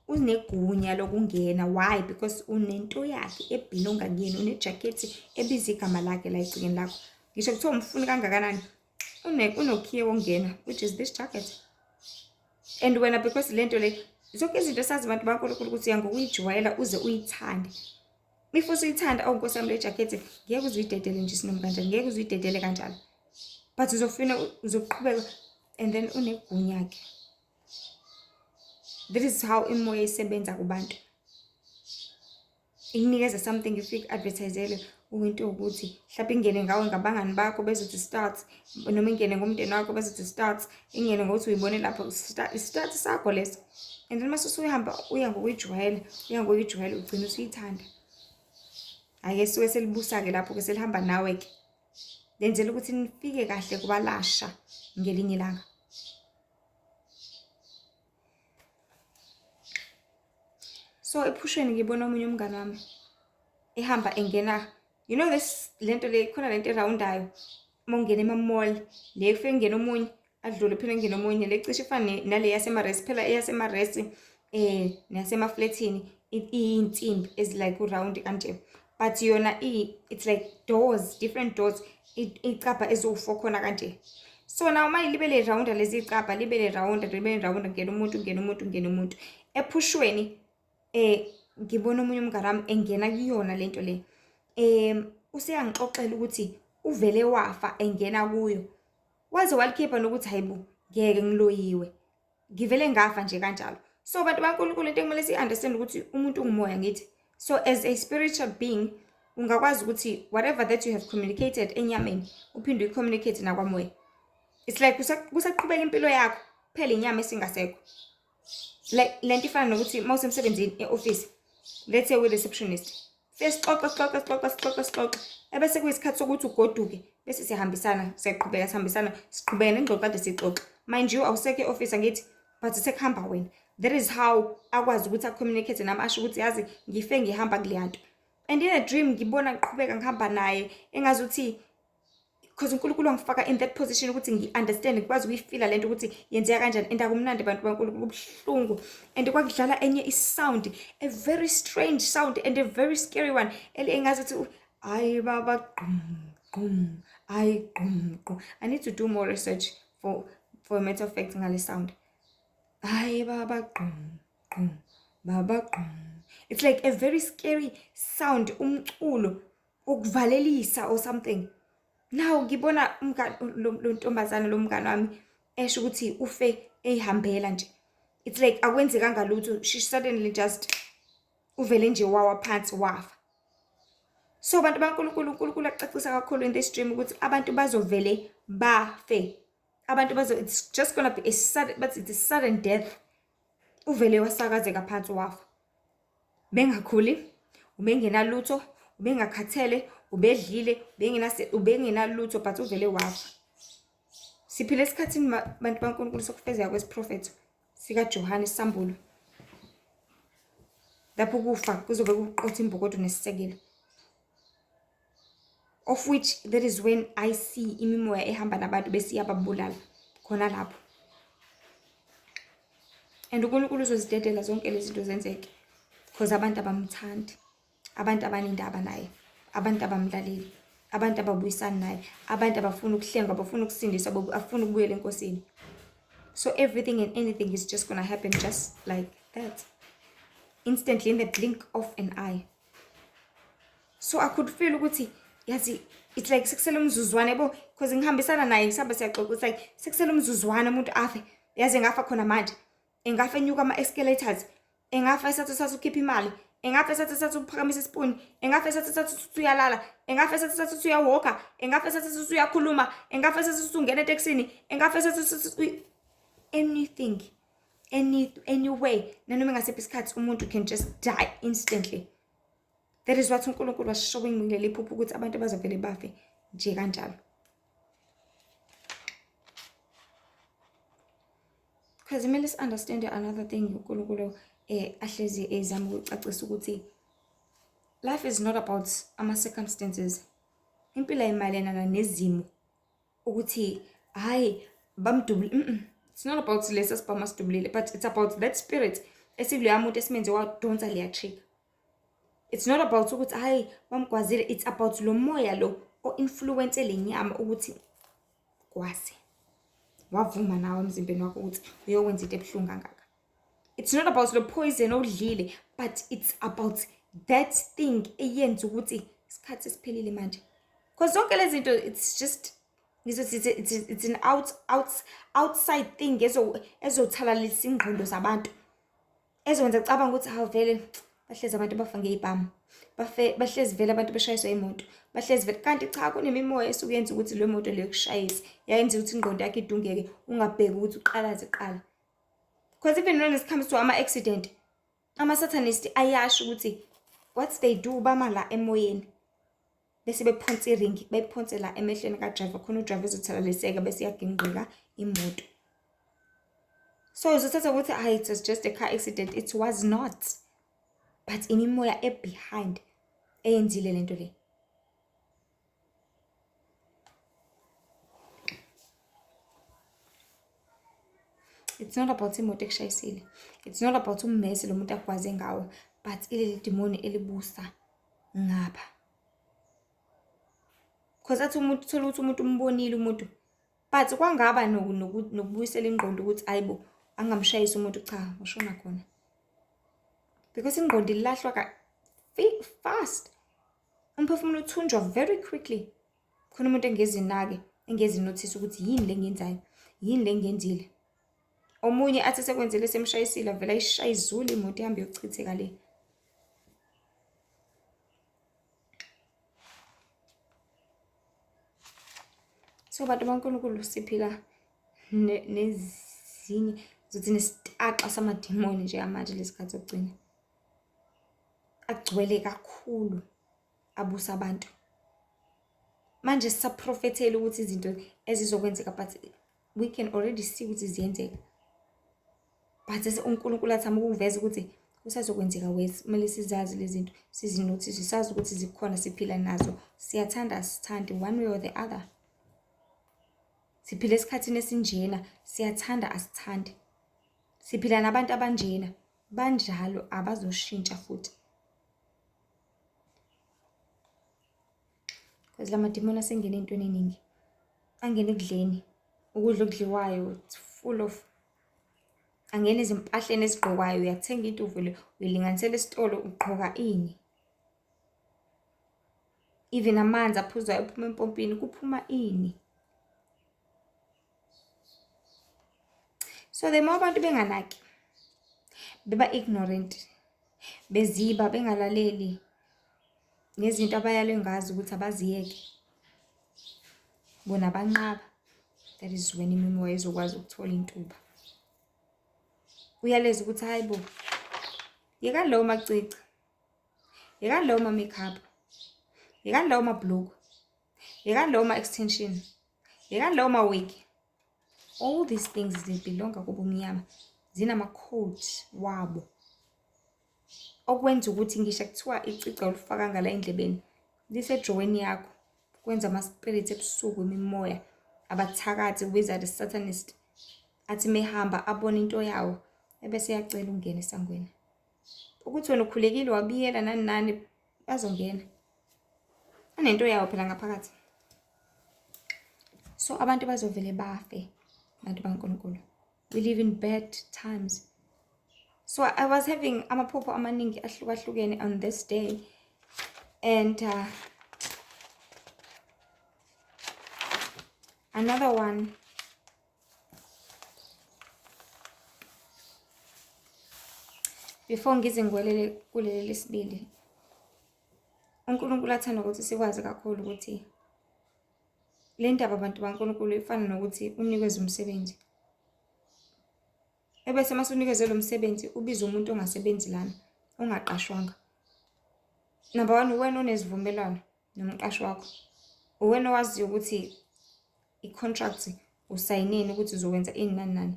unegunya lokungena. Why? Because unento yakhe ebhilonga kuyena, unejakhethi ebiza igama lakhe la egcekeni lakho. Ngisho kuthiwa umfuni kangakanani, unokhiye wokungena, which is this jacket. And wena because lento le, zonke izinto sazi abantu baNkulunkulu ukuthi uyangokuyijwayela uze uyithande. If usuyithanda, oh Nkosi yami le jakhethi ngeke uze uyidedele nje isinoma kanjani, ngeke uze uyidedele kanjalo. But uzofuna uzoqhubeka and then unegunya ke. That is how imoya isebenza kubantu. Ikunikeza something, ifike advertisele into ukuthi mhlawumbe ingene ngawe ngabangani bakho bezothi start, noma ingene ngomndeni wakho bezothi start, ingene ngokuthi uyibone lapho start sakho leso. And then mase usuyahamba uya ngokuyijwayela, uya ngokuyijwayela ugcina usuyithanda. Ake suke selibusa-ke lapho-ke selihamba nawe-ke. Lenzela ukuthi nifike kahle kubalasha ngelinye ilanga. So ephushweni ngibona omunye umngane wami ehamba engena, you know this lento le khona lento erawundayo uma ungena ema-mall, le kufike kungena omunye adlule phela kungena omunye, le cishe ifane nale yasemaresi phela, eyasemaresi neyasemaflethini iyinsimbi ezi like uround kanje, but yona it's like doors, different doors, icabha eziwu-4 khona kanje. So now uma libe le rawunda lezi icabha libe le rawunda libe le rawunda, ngena umuntu ngena umuntu ngena umuntu. Ephushweni ngibona omunye umngane wami engena kuyona lento le, useyangixoxela ukuthi uvele wafa engena kuyo, waze walikhipha nokuthi hayibo ngeke ngiloyiwe, ngivele ngafa nje kanjalo. So bantu baNkulunkulu, into ekumele si-understand ukuthi umuntu ungumoya ngithi. So as a spiritual being ungakwazi ukuthi whatever that you have communicated enyameni uphinde uyicommunicate nakwamoya. It's like kusaqhubeka impilo yakho phela inyama esingasekho. Like lento ifana nokuthi uma usemsebenzini e-office, let's say uyi-receptionist, fike sixoxe sixoxe sixoxe sixoxe sixoxe, ebese kuyisikhathi sokuthi ugoduke, bese siyahambisana siyaqhubeka sihambisana siqhubeka nengxoxo kade sixoxa. Mind you awusekho e-office angithi, but sekuhamba wena. That is how akwazi ukuthi acommunicate nami, asho ukuthi yazi ngife ngihamba kuleya nto. And in a dream ngibona ngiqhubeka ngihamba naye engazuthi because uNkulunkulu wangifaka in that position ukuthi ngi-understand, ngikwazi ukuyifila lento ukuthi yenzeka kanjani. And akumnandi bantu baNkulunkulu, kubuhlungu. And kwakudlala enye i-sound, a very strange sound and a very scary one, engazuthi ayi baba gqum gqum, ayi gqum gqum. I need to do more research for a matter of fact ngale sound. Ayi baba gqum gqum, baba gqum. It's like a very scary sound, umculo ukuvalelisa or something. Now ngibona umngane lo ntombazane lo mngane wami esho ukuthi ufe eyihambela nje. It's like akwenzekanga lutho, she suddenly just uvele nje wawa phansi wafa. So bantu baNkulunkulu, uNkulunkulu acacisa kakhulu in this dream ukuthi abantu bazovele bafe. Abantu bazo, it's just gonna be a sudden, but it's a sudden death. Uvele wasakazeka phansi wafa. Bengakhuli, ubengenalutho, ubengakhathele, ubedlile, ubengenalutho, but uvele wafa. Siphila esikhathini bantu baNkulunkulu sokufezeka kwesiprofetho sikaJohane Sambulo. Lapho ukufa kuzobe kuqotha imbokodo nesisekelo. Of which that is when I see imimoya ehamba nabantu bese iyababulala khona lapho. And uNkulunkulu uzozidedela zonke lezi zinto zenzeke because abantu abamthandi, abantu abanendaba naye, abantu abamlaleli, abantu ababuyisani naye, abantu abafuna ukuhlengwa, abafuna ukusindiswa, abafuna ukubuyela eNkosini. So everything and anything is just gonna happen just like that. Instantly, in the blink of an eye. So I could feel ukuthi yazi it's like sekusele umzuzwana yabo, because ngihambisana naye ngisihamba siyaxoxa, it's like sekusele umzuzwana umuntu afe, yazi engafa khona manje, engafa enyuka ama-escalators, engafa esathi sathi ukhipha imali, engafa esathi sathi uphakamisa isipuni, engafa esathi sathi uthi uyalala, engafa esathi sathi uthi uyawalka, engafa esathi sathi uyakhuluma, engafa esathi sathi ungena etekisini, engafa esathi sathi anything, anyway, nanoma engasiphi isikhathi umuntu can just die instantly. That is what uNkulunkulu was showing me kuleli phupho, ukuthi abantu bazovele bafe nje kanjalo. Because kumele si-understand another thing uNkulunkulu ahlezi ezama ukucacisa ukuthi life is not about ama-circumstances. Impilo ayimayelana nezimo ukuthi hayi bamdubule. It's not about lesi sibhamu asidubulile, but it's about that spirit esikuleya muntu esimenze wadonsa leya trigger. It's not about ukuthi hayi bamgwazile, it's about lo moya lo o-influence le nyama ukuthi gwaze. Wavuma nawe emzimbeni wakho ukuthi uyokwenza into ebuhlungu kangaka. It's not about the poison odlile, but it's about that thing eyenza ukuthi isikhathi siphelile manje. Because zonke lezi zinto it's just ngizothi it's an outside thing ezothalalisa ingqondo zabantu. Ezokwenza cabanga ukuthi hawu vele bahlezi abantu bafa ngey'bhamu, bahlezi vele abantu beshayiswa imoto, bahlezi vele, kanti cha kunemimoya esuke yenza ukuthi le moto leyo ikushayise, yayenza ukuthi ingqondo yakho idungeke, ungabheki ukuthi uqalaze kuqala. Because even when it comes to ama-accident, ama-satanist ayasho ukuthi what they do, bama la emoyeni bese bephonsa iringi, beyiphonse la emehlweni ka-driver, khona u-driver ezothalaliseka bese iyagingqika imoto. So uzothatha ukuthi hayi it was just a car accident, it was not. But imimoya e-behind eyenzile lento le. It's not about imoto ekushayisile. It's not about ummese lo muntu agwaze ngawo, but ileli dimoni elibusa ngapha. Because athi umuntu uthola ukuthi umuntu umbonile umuntu, but kwangaba nokubuyisela ingqondo ukuthi ayibo angamshayisi umuntu, cha washona khona. Because ingqondo ilahlwa fast. Umphefumulo uthunjwa very quickly. Khona umuntu engezinake, engezinothisa ukuthi yini le ngiyenzayo, yini le ngiyenzile. Omunye athi sekwenzile semshayisile avele ayishaye izulu imoto ihambe iyochitheka le. So bantu baNkulunkulu siphila nezinye zothi nesitaxa samadimoni njengamanje lesikhathi sokugcina. Agcwele kakhulu abusa abantu. Manje sisaprofethela ukuthi izinto ezizokwenzeka, but we can already see ukuthi ziyenzeka. But uNkulunkulu athama ukuveza ukuthi kusazokwenzeka wethu, kumele sizazi lezi zinto, sizinothise, sazi ukuthi zikhona, siphila nazo, siyathanda asithandi, one way or the other. Siphila esikhathini esinjena, siyathanda asithandi. Siphila nabantu abanjena, banjalo abazoshintsha futhi. Because lamadimoni asengene entweni eningi. Angene ekudleni, ukudla okudliwayo, it's full of, angene ezimpahleni ezigqokwayo, uyathenga into uvele uyilinganisela esitolo ugqoka ini. Even amanzi aphuzwayo aphuma empompini kuphuma ini. So the more abantu benganaki, beba ignorant, beziba bengalaleli, Nezinto abayalwe ngazo ukuthi abaziyeke, bona banqaba. That is when imimoya izokwazi ukuthola intuba. Uyaleza ukuthi hayi bo, yekani lawo macici, yekani lawo ma-makeup, yekani lawo mabhuluku, yekani lawo ma-extension, yekani lawo ma-wig. All these things zibhilonga kubumnyama, zinama-code wabo okwenza ukuthi ngisho kuthiwa icici awulifakanga la endlebeni, lisedroweni yakho, kwenza ama-spirit ebusuku, imimoya, abathakathi, wizard, satanist, athi mehamba abone into yawo ebese eyacela ukungena esangweni. Ukuthi wena ukhulekile wabiyela nani nani, bazongena. Anento yawo phela ngaphakathi. So abantu bazovele bafe, bantu baNkulunkulu. We live in bad times. So I was having amaphupho amaningi ahlukahlukene on this day, and another one, before ngize ngiwelele kuleli lesibili, uNkulunkulu athanda ukuthi sikwazi kakhulu ukuthi le ndaba abantu baNkulunkulu ifana nokuthi unikezwe umsebenzi, ebese mase unikezwe lo msebenzi ubiza umuntu ongasebenzi lana, ongaqashwanga. Number one, uwena onezivumelwano nomqashi wakho, uwena owaziyo ukuthi i-contract usayineni ukuthi uzokwenza ini nani nani.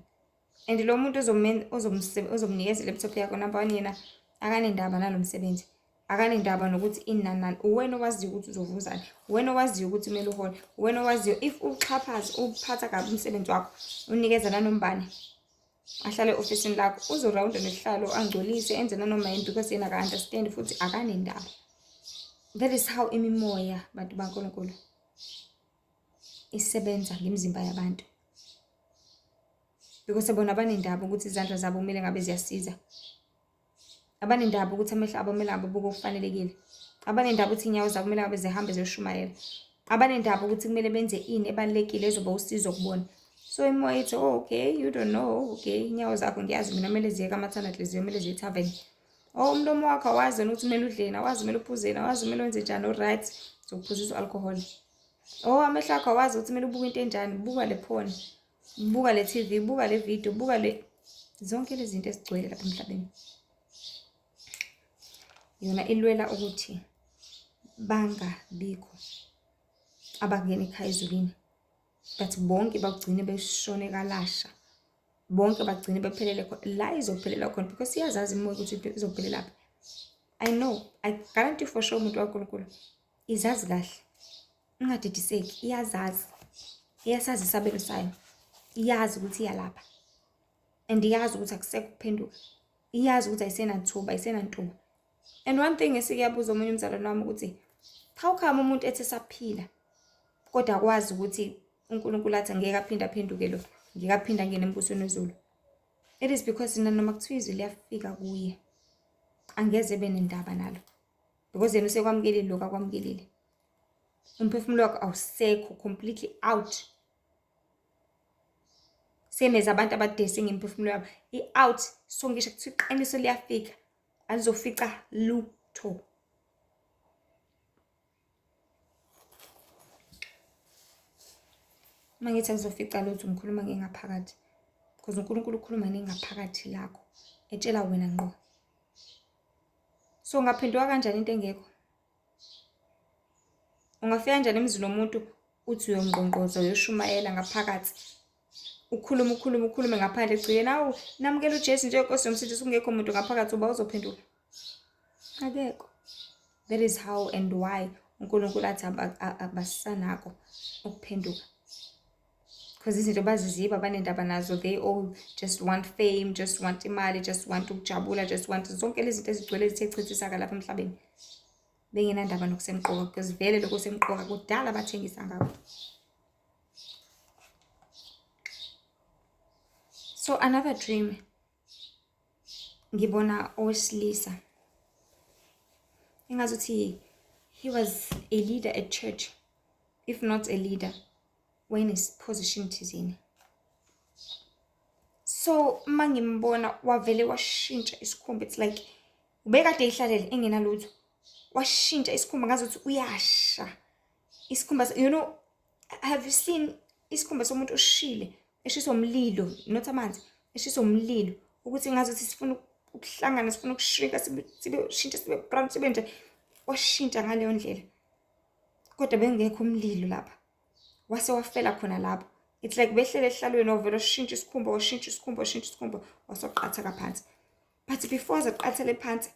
And lo muntu ozomnikeza i-laptop yakho, number one, yena akanendaba nalo msebenzi, akanendaba nokuthi ini nani nani. Uwena owaziyo ukuthi uzovuzani, uwena owaziyo ukuthi kumele uhole, uwena owaziyo if uxhaphaza, uphatha kabi umsebenzi wakho, unikeza nanombani ahlale e-ofisini lakho, uzorawunda nesihlalo angcolise, enze nanoma yini, because yena aka-understand futhi akanendaba. That is how imimoya, bantu baNkulunkulu, isebenza ngemizimba yabantu, because bona abanendaba ukuthi izandla zabo kumele ngabe ziyasiza, abanendaba ukuthi amehlo abo kumele ngabe buka okufanelekile, abanendaba ukuthi iy'nyawo zabo kumele ngabe zihambe ziyoshumayela, abanendaba ukuthi kumele benze ini ebalulekile ezoba usizo kubona. So imoya ithi, oh, okay, you don't know, okay, iy'nyawo zakho ngiyazi mina kumele ziye kamathanda nhliziyo, kumele ziye ethaveni. Oh, umlomo wakho awazi wena ukuthi kumele udleni, awazi kumele uphuzeni, awazi kumele wenze njani, all-right, zokuphuzisa u-alcohol. Oh, amehlo akho awazi ukuthi kumele ubuke into enjani, buka le phone, buka le TV, buka le video, buka le, zonke lezi zinto ezigcwele lapha emhlabeni. Yona ilwela ukuthi bangabikho abangena ekhaya ezulwini, but bonke bagcine beshone kalasha, bonke bagcine bephelele khona la izophelela khona, because iyazazi imoya ukuthi izophelelaphi. I know, I guarantee for sure, umuntu waNkulunkulu izazi kahle, ungadidiseki, iyazazi, iyasazi isabelo sayo, iyazi ukuthi iyalapha, and iyazi ukuthi akusekho ukuphenduka, iyazi ukuthi ayisenathuba, ayisenantuba. And one thing esike yabuza omunye umzalwane wami ukuthi how come umuntu ethi esaphila kodwa akwazi ukuthi uNkulunkulu athi angeke aphinde aphenduke lo, ngeke aphinde angene embusweni wezulu. It is because nanoma kuthiwa izwi liyafika kuye, angeze ebe nendaba nalo, because yena usekwamukelile lokho akwamukelile. Umphefumulo wakhe awusekho, completely out. Same as abantu abadese ngemphefumulo yabo, i-out. So ngisho kuthiwa iqiniso liyafika, alizofica lutho. Uma ngithi alizofica lutho, ngikhuluma ngengaphakathi, because uNkulunkulu ukhuluma nengaphakathi lakho, etshela wena ngqo. So ungaphenduka kanjani into engekho? Ungafika kanjani emzini womuntu uthi uyongqongqoza, uyoshumayela ngaphakathi, ukhulume ukhulume ukhulume ngaphandle, egcine nawu namukela uJesu njengenkosi yomsindisi, kungekho muntu ngaphakathi, uba uzophenduka? Akekho. That is how and why uNkulunkulu athi abasanako ukuphenduka, because izinto baziziba banendaba nazo. They all just want fame, just want imali, just want ukujabula, just want zonke lezi zinto ezigcwele zithe chithisaka lapha emhlabeni, bengenandaba nokusemqoka, because vele lokho semqoka kudala bathengisa ngakho. So another dream, ngibona owesilisa engazuthi he was a leader at church, if not a leader, wayene-position thizeni. So uma ngimbona wavele washintsha isikhumba, it's like ubekade ehlalele engenalutho, Washintsha isikhumba ngazuthi uyasha. Isikhumba, you know, have you seen isikhumba somuntu oshile, eshiswa umlilo, not amanzi, eshiswa umlilo, ukuthi ngazuthi sifuna ukuhlangana, sifuna ukushrinka, sibe shintsha, sibe brown, sibe nje. Washintsha ngaleyo ndlela. Kodwa bengekho umlilo lapha. Wase wafela khona lapho. It's like behlele ehlalweni, wavele washintsha isikhumba, washintsha isikhumba, washintsha isikhumba, wasoqatheka phansi. But before aze phansi,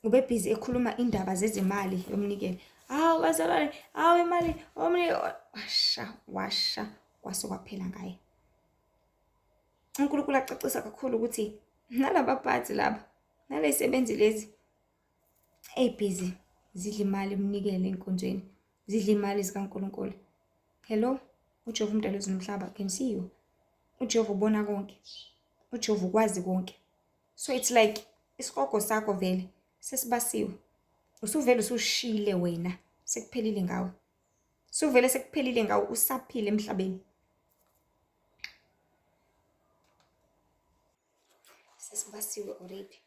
ube busy ekhuluma indaba zezimali yomnikelo. Hawu bazalwane, hawu imali omnikelo, washa, washa, kwase kwaphela ngaye. uNkulunkulu acacisa kakhulu ukuthi nalabaphathi laba, nalezisebenzi lezi ey'bhizi zidla imali umnikelo enkonzweni, zidla imali zikaNkulunkulu. Hello, uJehova umdali wezulu nomhlaba can see you. uJehova ubona konke. uJehova ukwazi konke. So it's like isihogo sakho vele sesibasiwe. Usuvele usushile wena, sekuphelile ngawe. Suvele sekuphelile ngawe usaphila emhlabeni. Sesibasiwe already.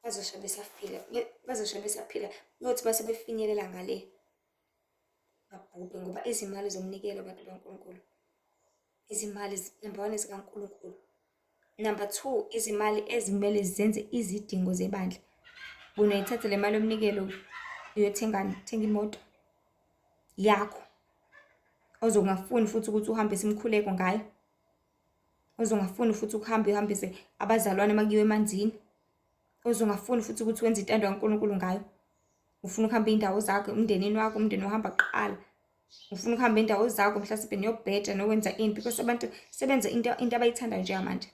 Bazosha besaphila, bazosha besaphila, bayothi base befinyelela ngale babhubhe, ngoba izimali zomnikelo, abantu baNkulunkulu, izimali number one zikaNkulunkulu. Number two, izimali ezimele zenze izidingo zebandla. Unayithatha le mali yomnikelo uyothengani? Thenga imoto yakho ozongafuni futhi ukuthi uhambise imikhuleko ngayo, ozongafuni futhi ukuhamba uhambise abazalwane makuyiwe emanzini, ozongafuni futhi ukuthi wenze intando kaNkulunkulu ngayo. Ufuna ukuhamba iy'ndawo zakho emndenini wakho, umndeni uhamba kuqala. Ufuna ukuhamba iy'ndawo zakho mhlasimpe niyobheja nokwenza ini, because abantu sebenza into abayithandayo njengamanje.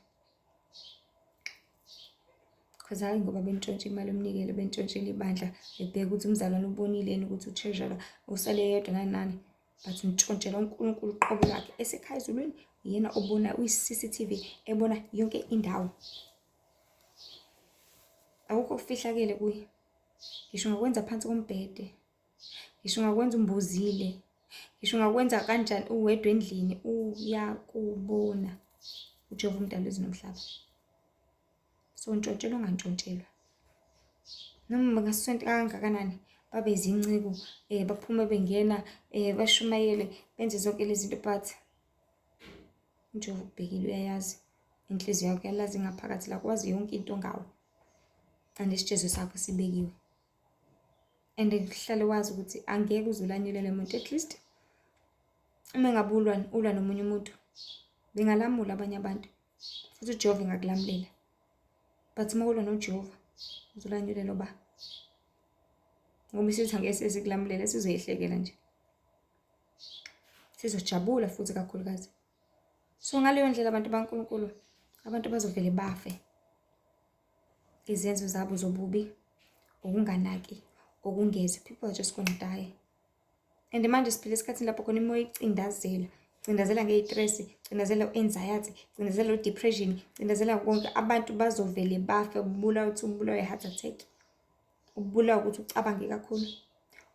Cause hhayi ngoba bentshontsha imali yomnikelo, bentshontshela ibandla, bebheka ukuthi umzalwane ubonile yini ukuthi u-treasurer usale yedwa nani nani. But untshontshela uNkulunkulu uqobo lwakhe esekhaya ezulwini, uyena obona, uyi-C_C_T_V ebona yonke indawo. Akukho okufihlakele kuye. Ngisho ungakwenza phansi kombhede, ngisho ungakwenza umbuzile, ngisho ungakwenza kanjani uwedwa endlini, uyakubona uJehova umdali wezulu nomhlaba. So ntshontshelwa ungantshontshelwa. Noma bangasonta kangakanani, babe zinceku, baphume bengena, bashumayele, benze zonke lezi zinto, but uJehova ukubhekile, uyayazi inhliziyo yakho, uyalazi ngaphakathi lakho, wazi yonke into ngawe. And isijezo sakho sibekiwe. And kuhlale wazi ukuthi angeke uze ulanyulelwe umuntu. At least uma ngabe ulwa nomunye umuntu, bengalamula abanye abantu futhi uJehova engakulamulela. But uma ulwa noJehova uzolanyulelwa ba? Ngoba isitha ngeke sesikulamulele, sizoyihlekela nje. Sizojabula futhi kakhulukazi. So ngaleyo ndlela abantu baNkulunkulu, abantu bazovele bafe. Izenzo zabo zobubi, ukunganaki, ukungezi, people are just gonna die. And manje siphila esikhathini lapho khona imoya icindazela, cindazela ngeyi-stress, cindazela u-anxiety, cindazela u-depression, cindazela konke. Abantu bazovele bafe, ubulawa ukuthi ubulawa i-heart attack, ubulawa ukuthi ucabange kakhulu,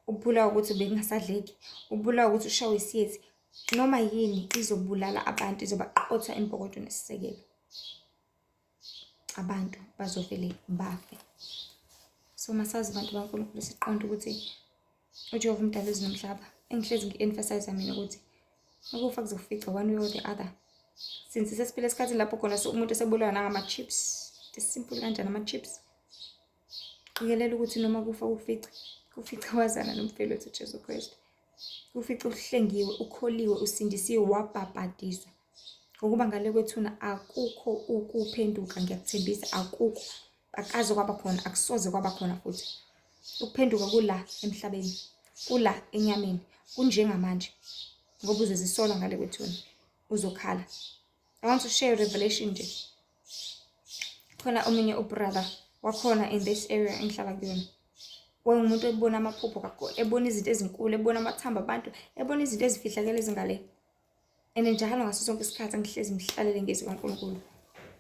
ubulawa ukuthi bekungasadleki, ubulawa ukuthi ushawe isiyezi. Noma yini izobulala abantu, izobaqotha imbokodo nesisekelo. Abantu bazovele bafe. So masazi abantu baNkulunkulu, siqonde ukuthi uJehova umdali wezulu nomhlaba. Engihlezi ngi-emphasize mina ukuthi ukufa kuzokufica one way or the other. Since sesiphila esikhathini lapho khona umuntu esebulawa nangama-chips, simple kanjani ama-chips. Qikelela ukuthi noma kufa kufice, kufice wazana nomfeli wethu uJesu Kristu. Kufice uhlengiwe, ukholiwe, usindisiwe, wabhabhadiswa. Ngokuba ngale kwethuna akukho ukuphenduka, ngiyakuthembisa, akukho. Akaze kwaba khona, akusoze kwaba khona futhi. Ukuphenduka kula emhlabeni, kula enyameni, kunjengamanje. Ngoba uzozisola ngale kwethuna, uzokhala. I want to share a revelation nje. Khona omunye ubrother wakhona in this area engihlala kuyona. Wayengumuntu ebona amaphupho kakhulu, ebona izinto ezinkulu, ebona amathambo abantu, ebona izinto ezifihlakele ezingale. And njalo ngaso sonke isikhathi angihlezi ngihlalele ngezwi kaNkulunkulu.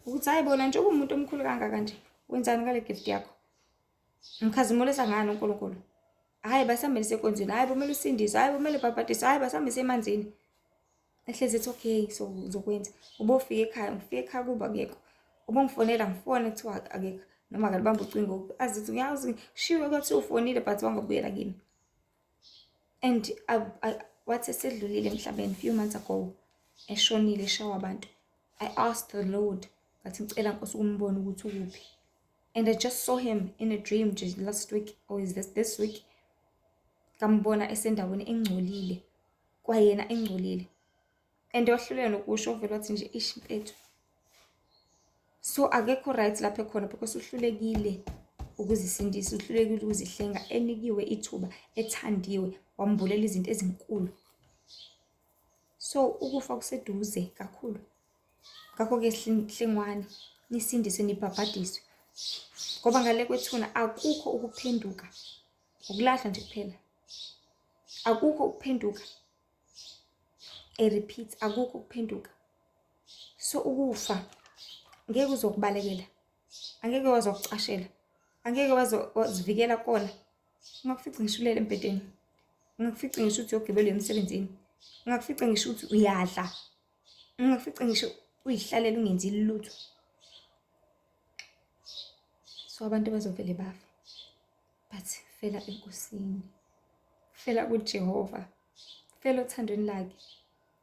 Ukuthi hayi bona, njengoba umuntu omkhulu kangaka nje, wenzani ngale gift yakho? Ngikhazimulisa ngani uNkulunkulu? Hhayi basamele senkonzweni, hhayi kumele usindiswe, hhayi kumele ubhabhadiswe, hhayi basambe emanzini. Ehlezi ethi okay, so uzokwenza. Ubofika ekhaya, ngifika ekhaya kuba akekho. Ubongifonela ngifone kuthiwa akekho. Noma akalibambi ucingo, azi ukuthi ngiyazi shiwe kwathi ufonile but wangabuyela kimi. And wathi esedlulile emhlabeni few months ago, eshonile eshawa abantu. I asked the Lord, ngathi ngicela Nkosi ukumbona ukuthi ukuphi. And I just saw him in a dream just last week, or is this this week? Ngambona esendaweni engcolile, kwayena engcolile. And wahluleka nokusho, vele wathi nje ish mfethu. So akekho right lapho ekhona because uhlulekile ukuzisindisa, uhlulekile ukuzihlenga, enikiwe ithuba, ethandiwe, wambulela izinto ezinkulu. So ukufa kuseduze kakhulu. Ngakho-ke hlengwani, nisindiswe, nibhabhadiswe. Ngoba ngale kwethuna akukho ukuphenduka, ukulahla nje kuphela. Akukho ukuphenduka. I repeat, akukho ukuphenduka. So ukufa ngeke uzokubalekela, angeke wazokucashela, angeke wazivikela kona. Ungakufica ngisho ulele embhedeni, ungakufica ngisho ukuthi uyogibela uya emsebenzini, ungakufica ngisho ukuthi uyadla, ungakufica ngisho uyihlalela ungenzi lutho. So abantu bazovele bafe, but fela eNkosini, fela kuJehova, fela othandweni lakhe.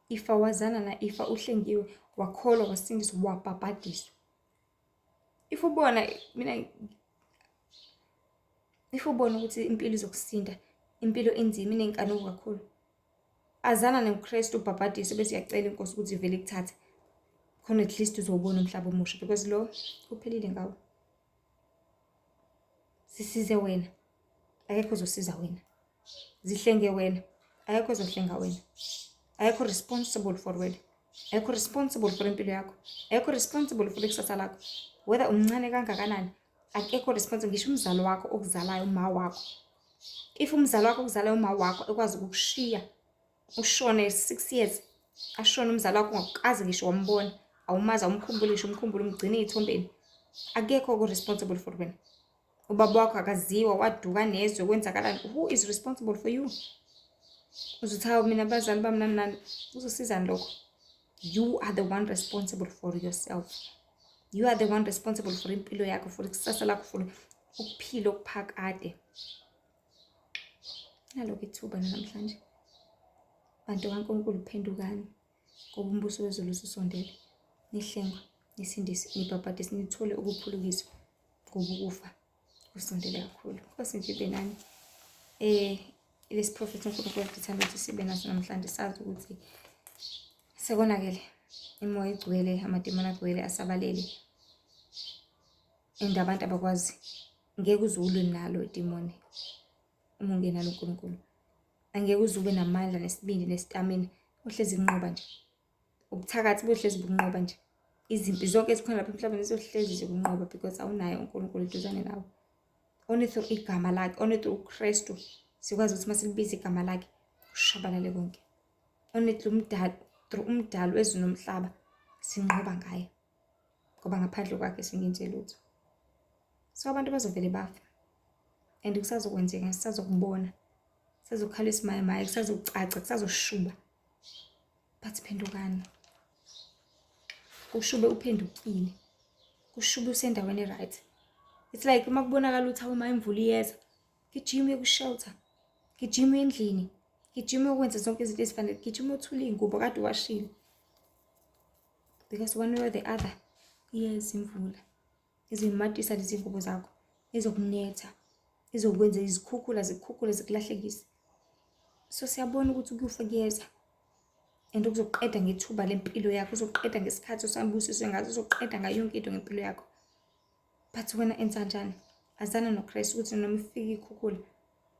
Ifa wazana na ifa uhlengiwe, wakholwa, wasindiswa, wabhabhadiswa. If ubona mina, if ubona ukuthi impilo izokusinda, impilo inzima, inenkanuko kakhulu, azana noKristu, ubhabhadiswe, bese uyacela iNkosi ukuthi ivele ikuthathe khona, at least uzowubona umhlaba omusha, because lo uphelile ngawo. Sisize wena, akekho ozosiza wena. Zihlenge wena, akekho ozohlenga wena. Akekho responsible for wena, akekho responsible for impilo yakho, akekho responsible for ikusasa lakho, whether umncane kangakanani, akekho responsible. Ngisho umzali wakho okuzalayo, uma wakho, if umzali wakho okuzalayo, uma wakho, ekwazi ukukushiya ushone 6 years, ashone umzali wakho, ungakaze ngisho wambona, awumazi, awumkhumbuli ngisho umkhumbule, umgcine ey'thombeni, akekho oku-responsible for wena. Ubaba wakho akaziwa, waduka nezwe, kwenzakalani? Who is responsible for you? Uzothi, "Hawu, mina abazali bami, nani nani." Uzosizani lokho? You are the one responsible for yourself. You are the one responsible for impilo yakho, for ikusasa lakho, for ukuphila okuphakade. Nalokho ithuba namhlanje, bantu kaNkulunkulu, phendukani ngoba umbuso wezulu ususondele. Nihlengwe, nisindiswe, nibhabhadiswe, nithole ukuphulukiswa, ngoba ukufa kusondele kakhulu. Nkosi nje ibe nani. Lesi prophet uNkulunkulu ethanda ukuthi sibe naso namhlanje, sazi ukuthi sekonakele, imoya igcwele, amadimoni agcwele, asabalele, and abantu abakwazi. Ngeke uze ulwe nalo idimoni uma ungenalo uNkulunkulu. Angeke uze ube namandla nesibindi ne-stamina, uhlezi kunqoba nje. Ubuthakathi buhlezi bunqoba nje. Izimpi zonke ezikhona lapha emhlabeni zizohlezi zikunqoba because awunaye uNkulunkulu eduzane nawe. Only through igama lakhe, only through uKristu sikwazi ukuthi uma silibiza igama lakhe kushabalale konke. Only through umdali, through umdali wezulu nomhlaba sinqoba ngaye, ngoba ngaphandle kwakhe singenze lutho. So abantu bazovele bafe and kusazokwenzeka, sisazokubona, kusazokhala isimayemaye, kusazocaca, kusazoshuba, but phendukani. Kushube uphendukile, kushube usendaweni e-right. It's like uma kubonakala ukuthi awu, uma imvula iyeza, gijima uye ku-shelter, gijima uye endlini, gijima uyokwenza zonke izinto ezifanele, gijima uthule iy'ngubo kade uwashile, because one way or the other iyeza imvula, izoyimatisa lezi ngubo zakho, izokunetha, izokwenza izikhukhula, zikhukhule, zikulahlekise. So siyabona ukuthi ukufa kuyeza and kuzoqeda ngethuba lempilo yakho, uzoqeda ngesikhathi osabusiswe ngaso, uzoqeda ngayo yonke into ngempilo yakho. But wena enza njani? Azana noKristu ukuthi noma ifika ikhukhula,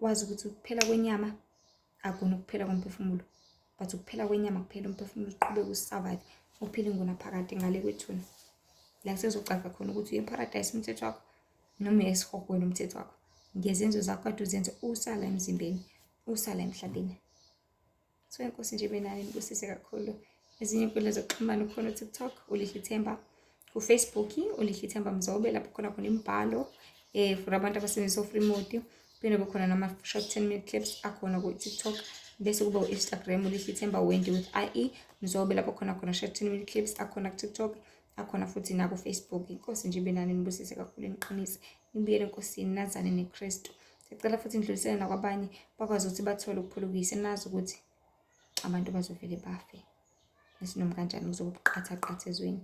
wazi ukuthi ukuphela kwenyama akona ukuphela komphefumulo, but ukuphela kwenyama kuphela, umphefumulo uqhubeke u-survive, uphile ingunaphakade ngale kwethuna, la kusezocaca khona ukuthi uye eparadise umthetho wakho noma uye esihogweni umthetho wakho, ngezenzo zakho kade uzenze usala emzimbeni, usala emhlabeni. So inkosi nje benani, nibusise kakhulu. Ezinye inkundla zokuxhumana, ukhona uTikTok uLihle Themba, kuFacebook uLihle Themba Mzobe, lapho khona khona imibhalo for abantu abasebenzisa o-free mode, phinde kube khona nama-short 10 minute clips akhona ku-TikTok. Bese kuba u-Instagram uLihle Themba Wendy with IE Mzobe, lapho khona khona short 10 minute clips akhona ku-TikTok. Akhona futhi naku-Facebook. Inkosi nje ibe nani, nibusise kakhulu, niqinise, nibuyele eNkosini, nazane neKristu. Siyacela futhi nidlulisele nakwabanye bakwazi ukuthi bathole ukuphulukisa. Nazi ukuthi abantu bazovele bafe. Nesinoma kanjani kuzobe buqatha qatha ezweni.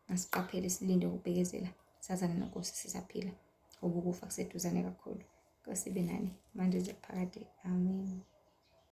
Masiqaphele, silinde ukubekezela, sazane nenkosi sisaphila, ngoba ukufa kuseduzane kakhulu. Nkosi ibe nani manje kuze kuphakade. Amen.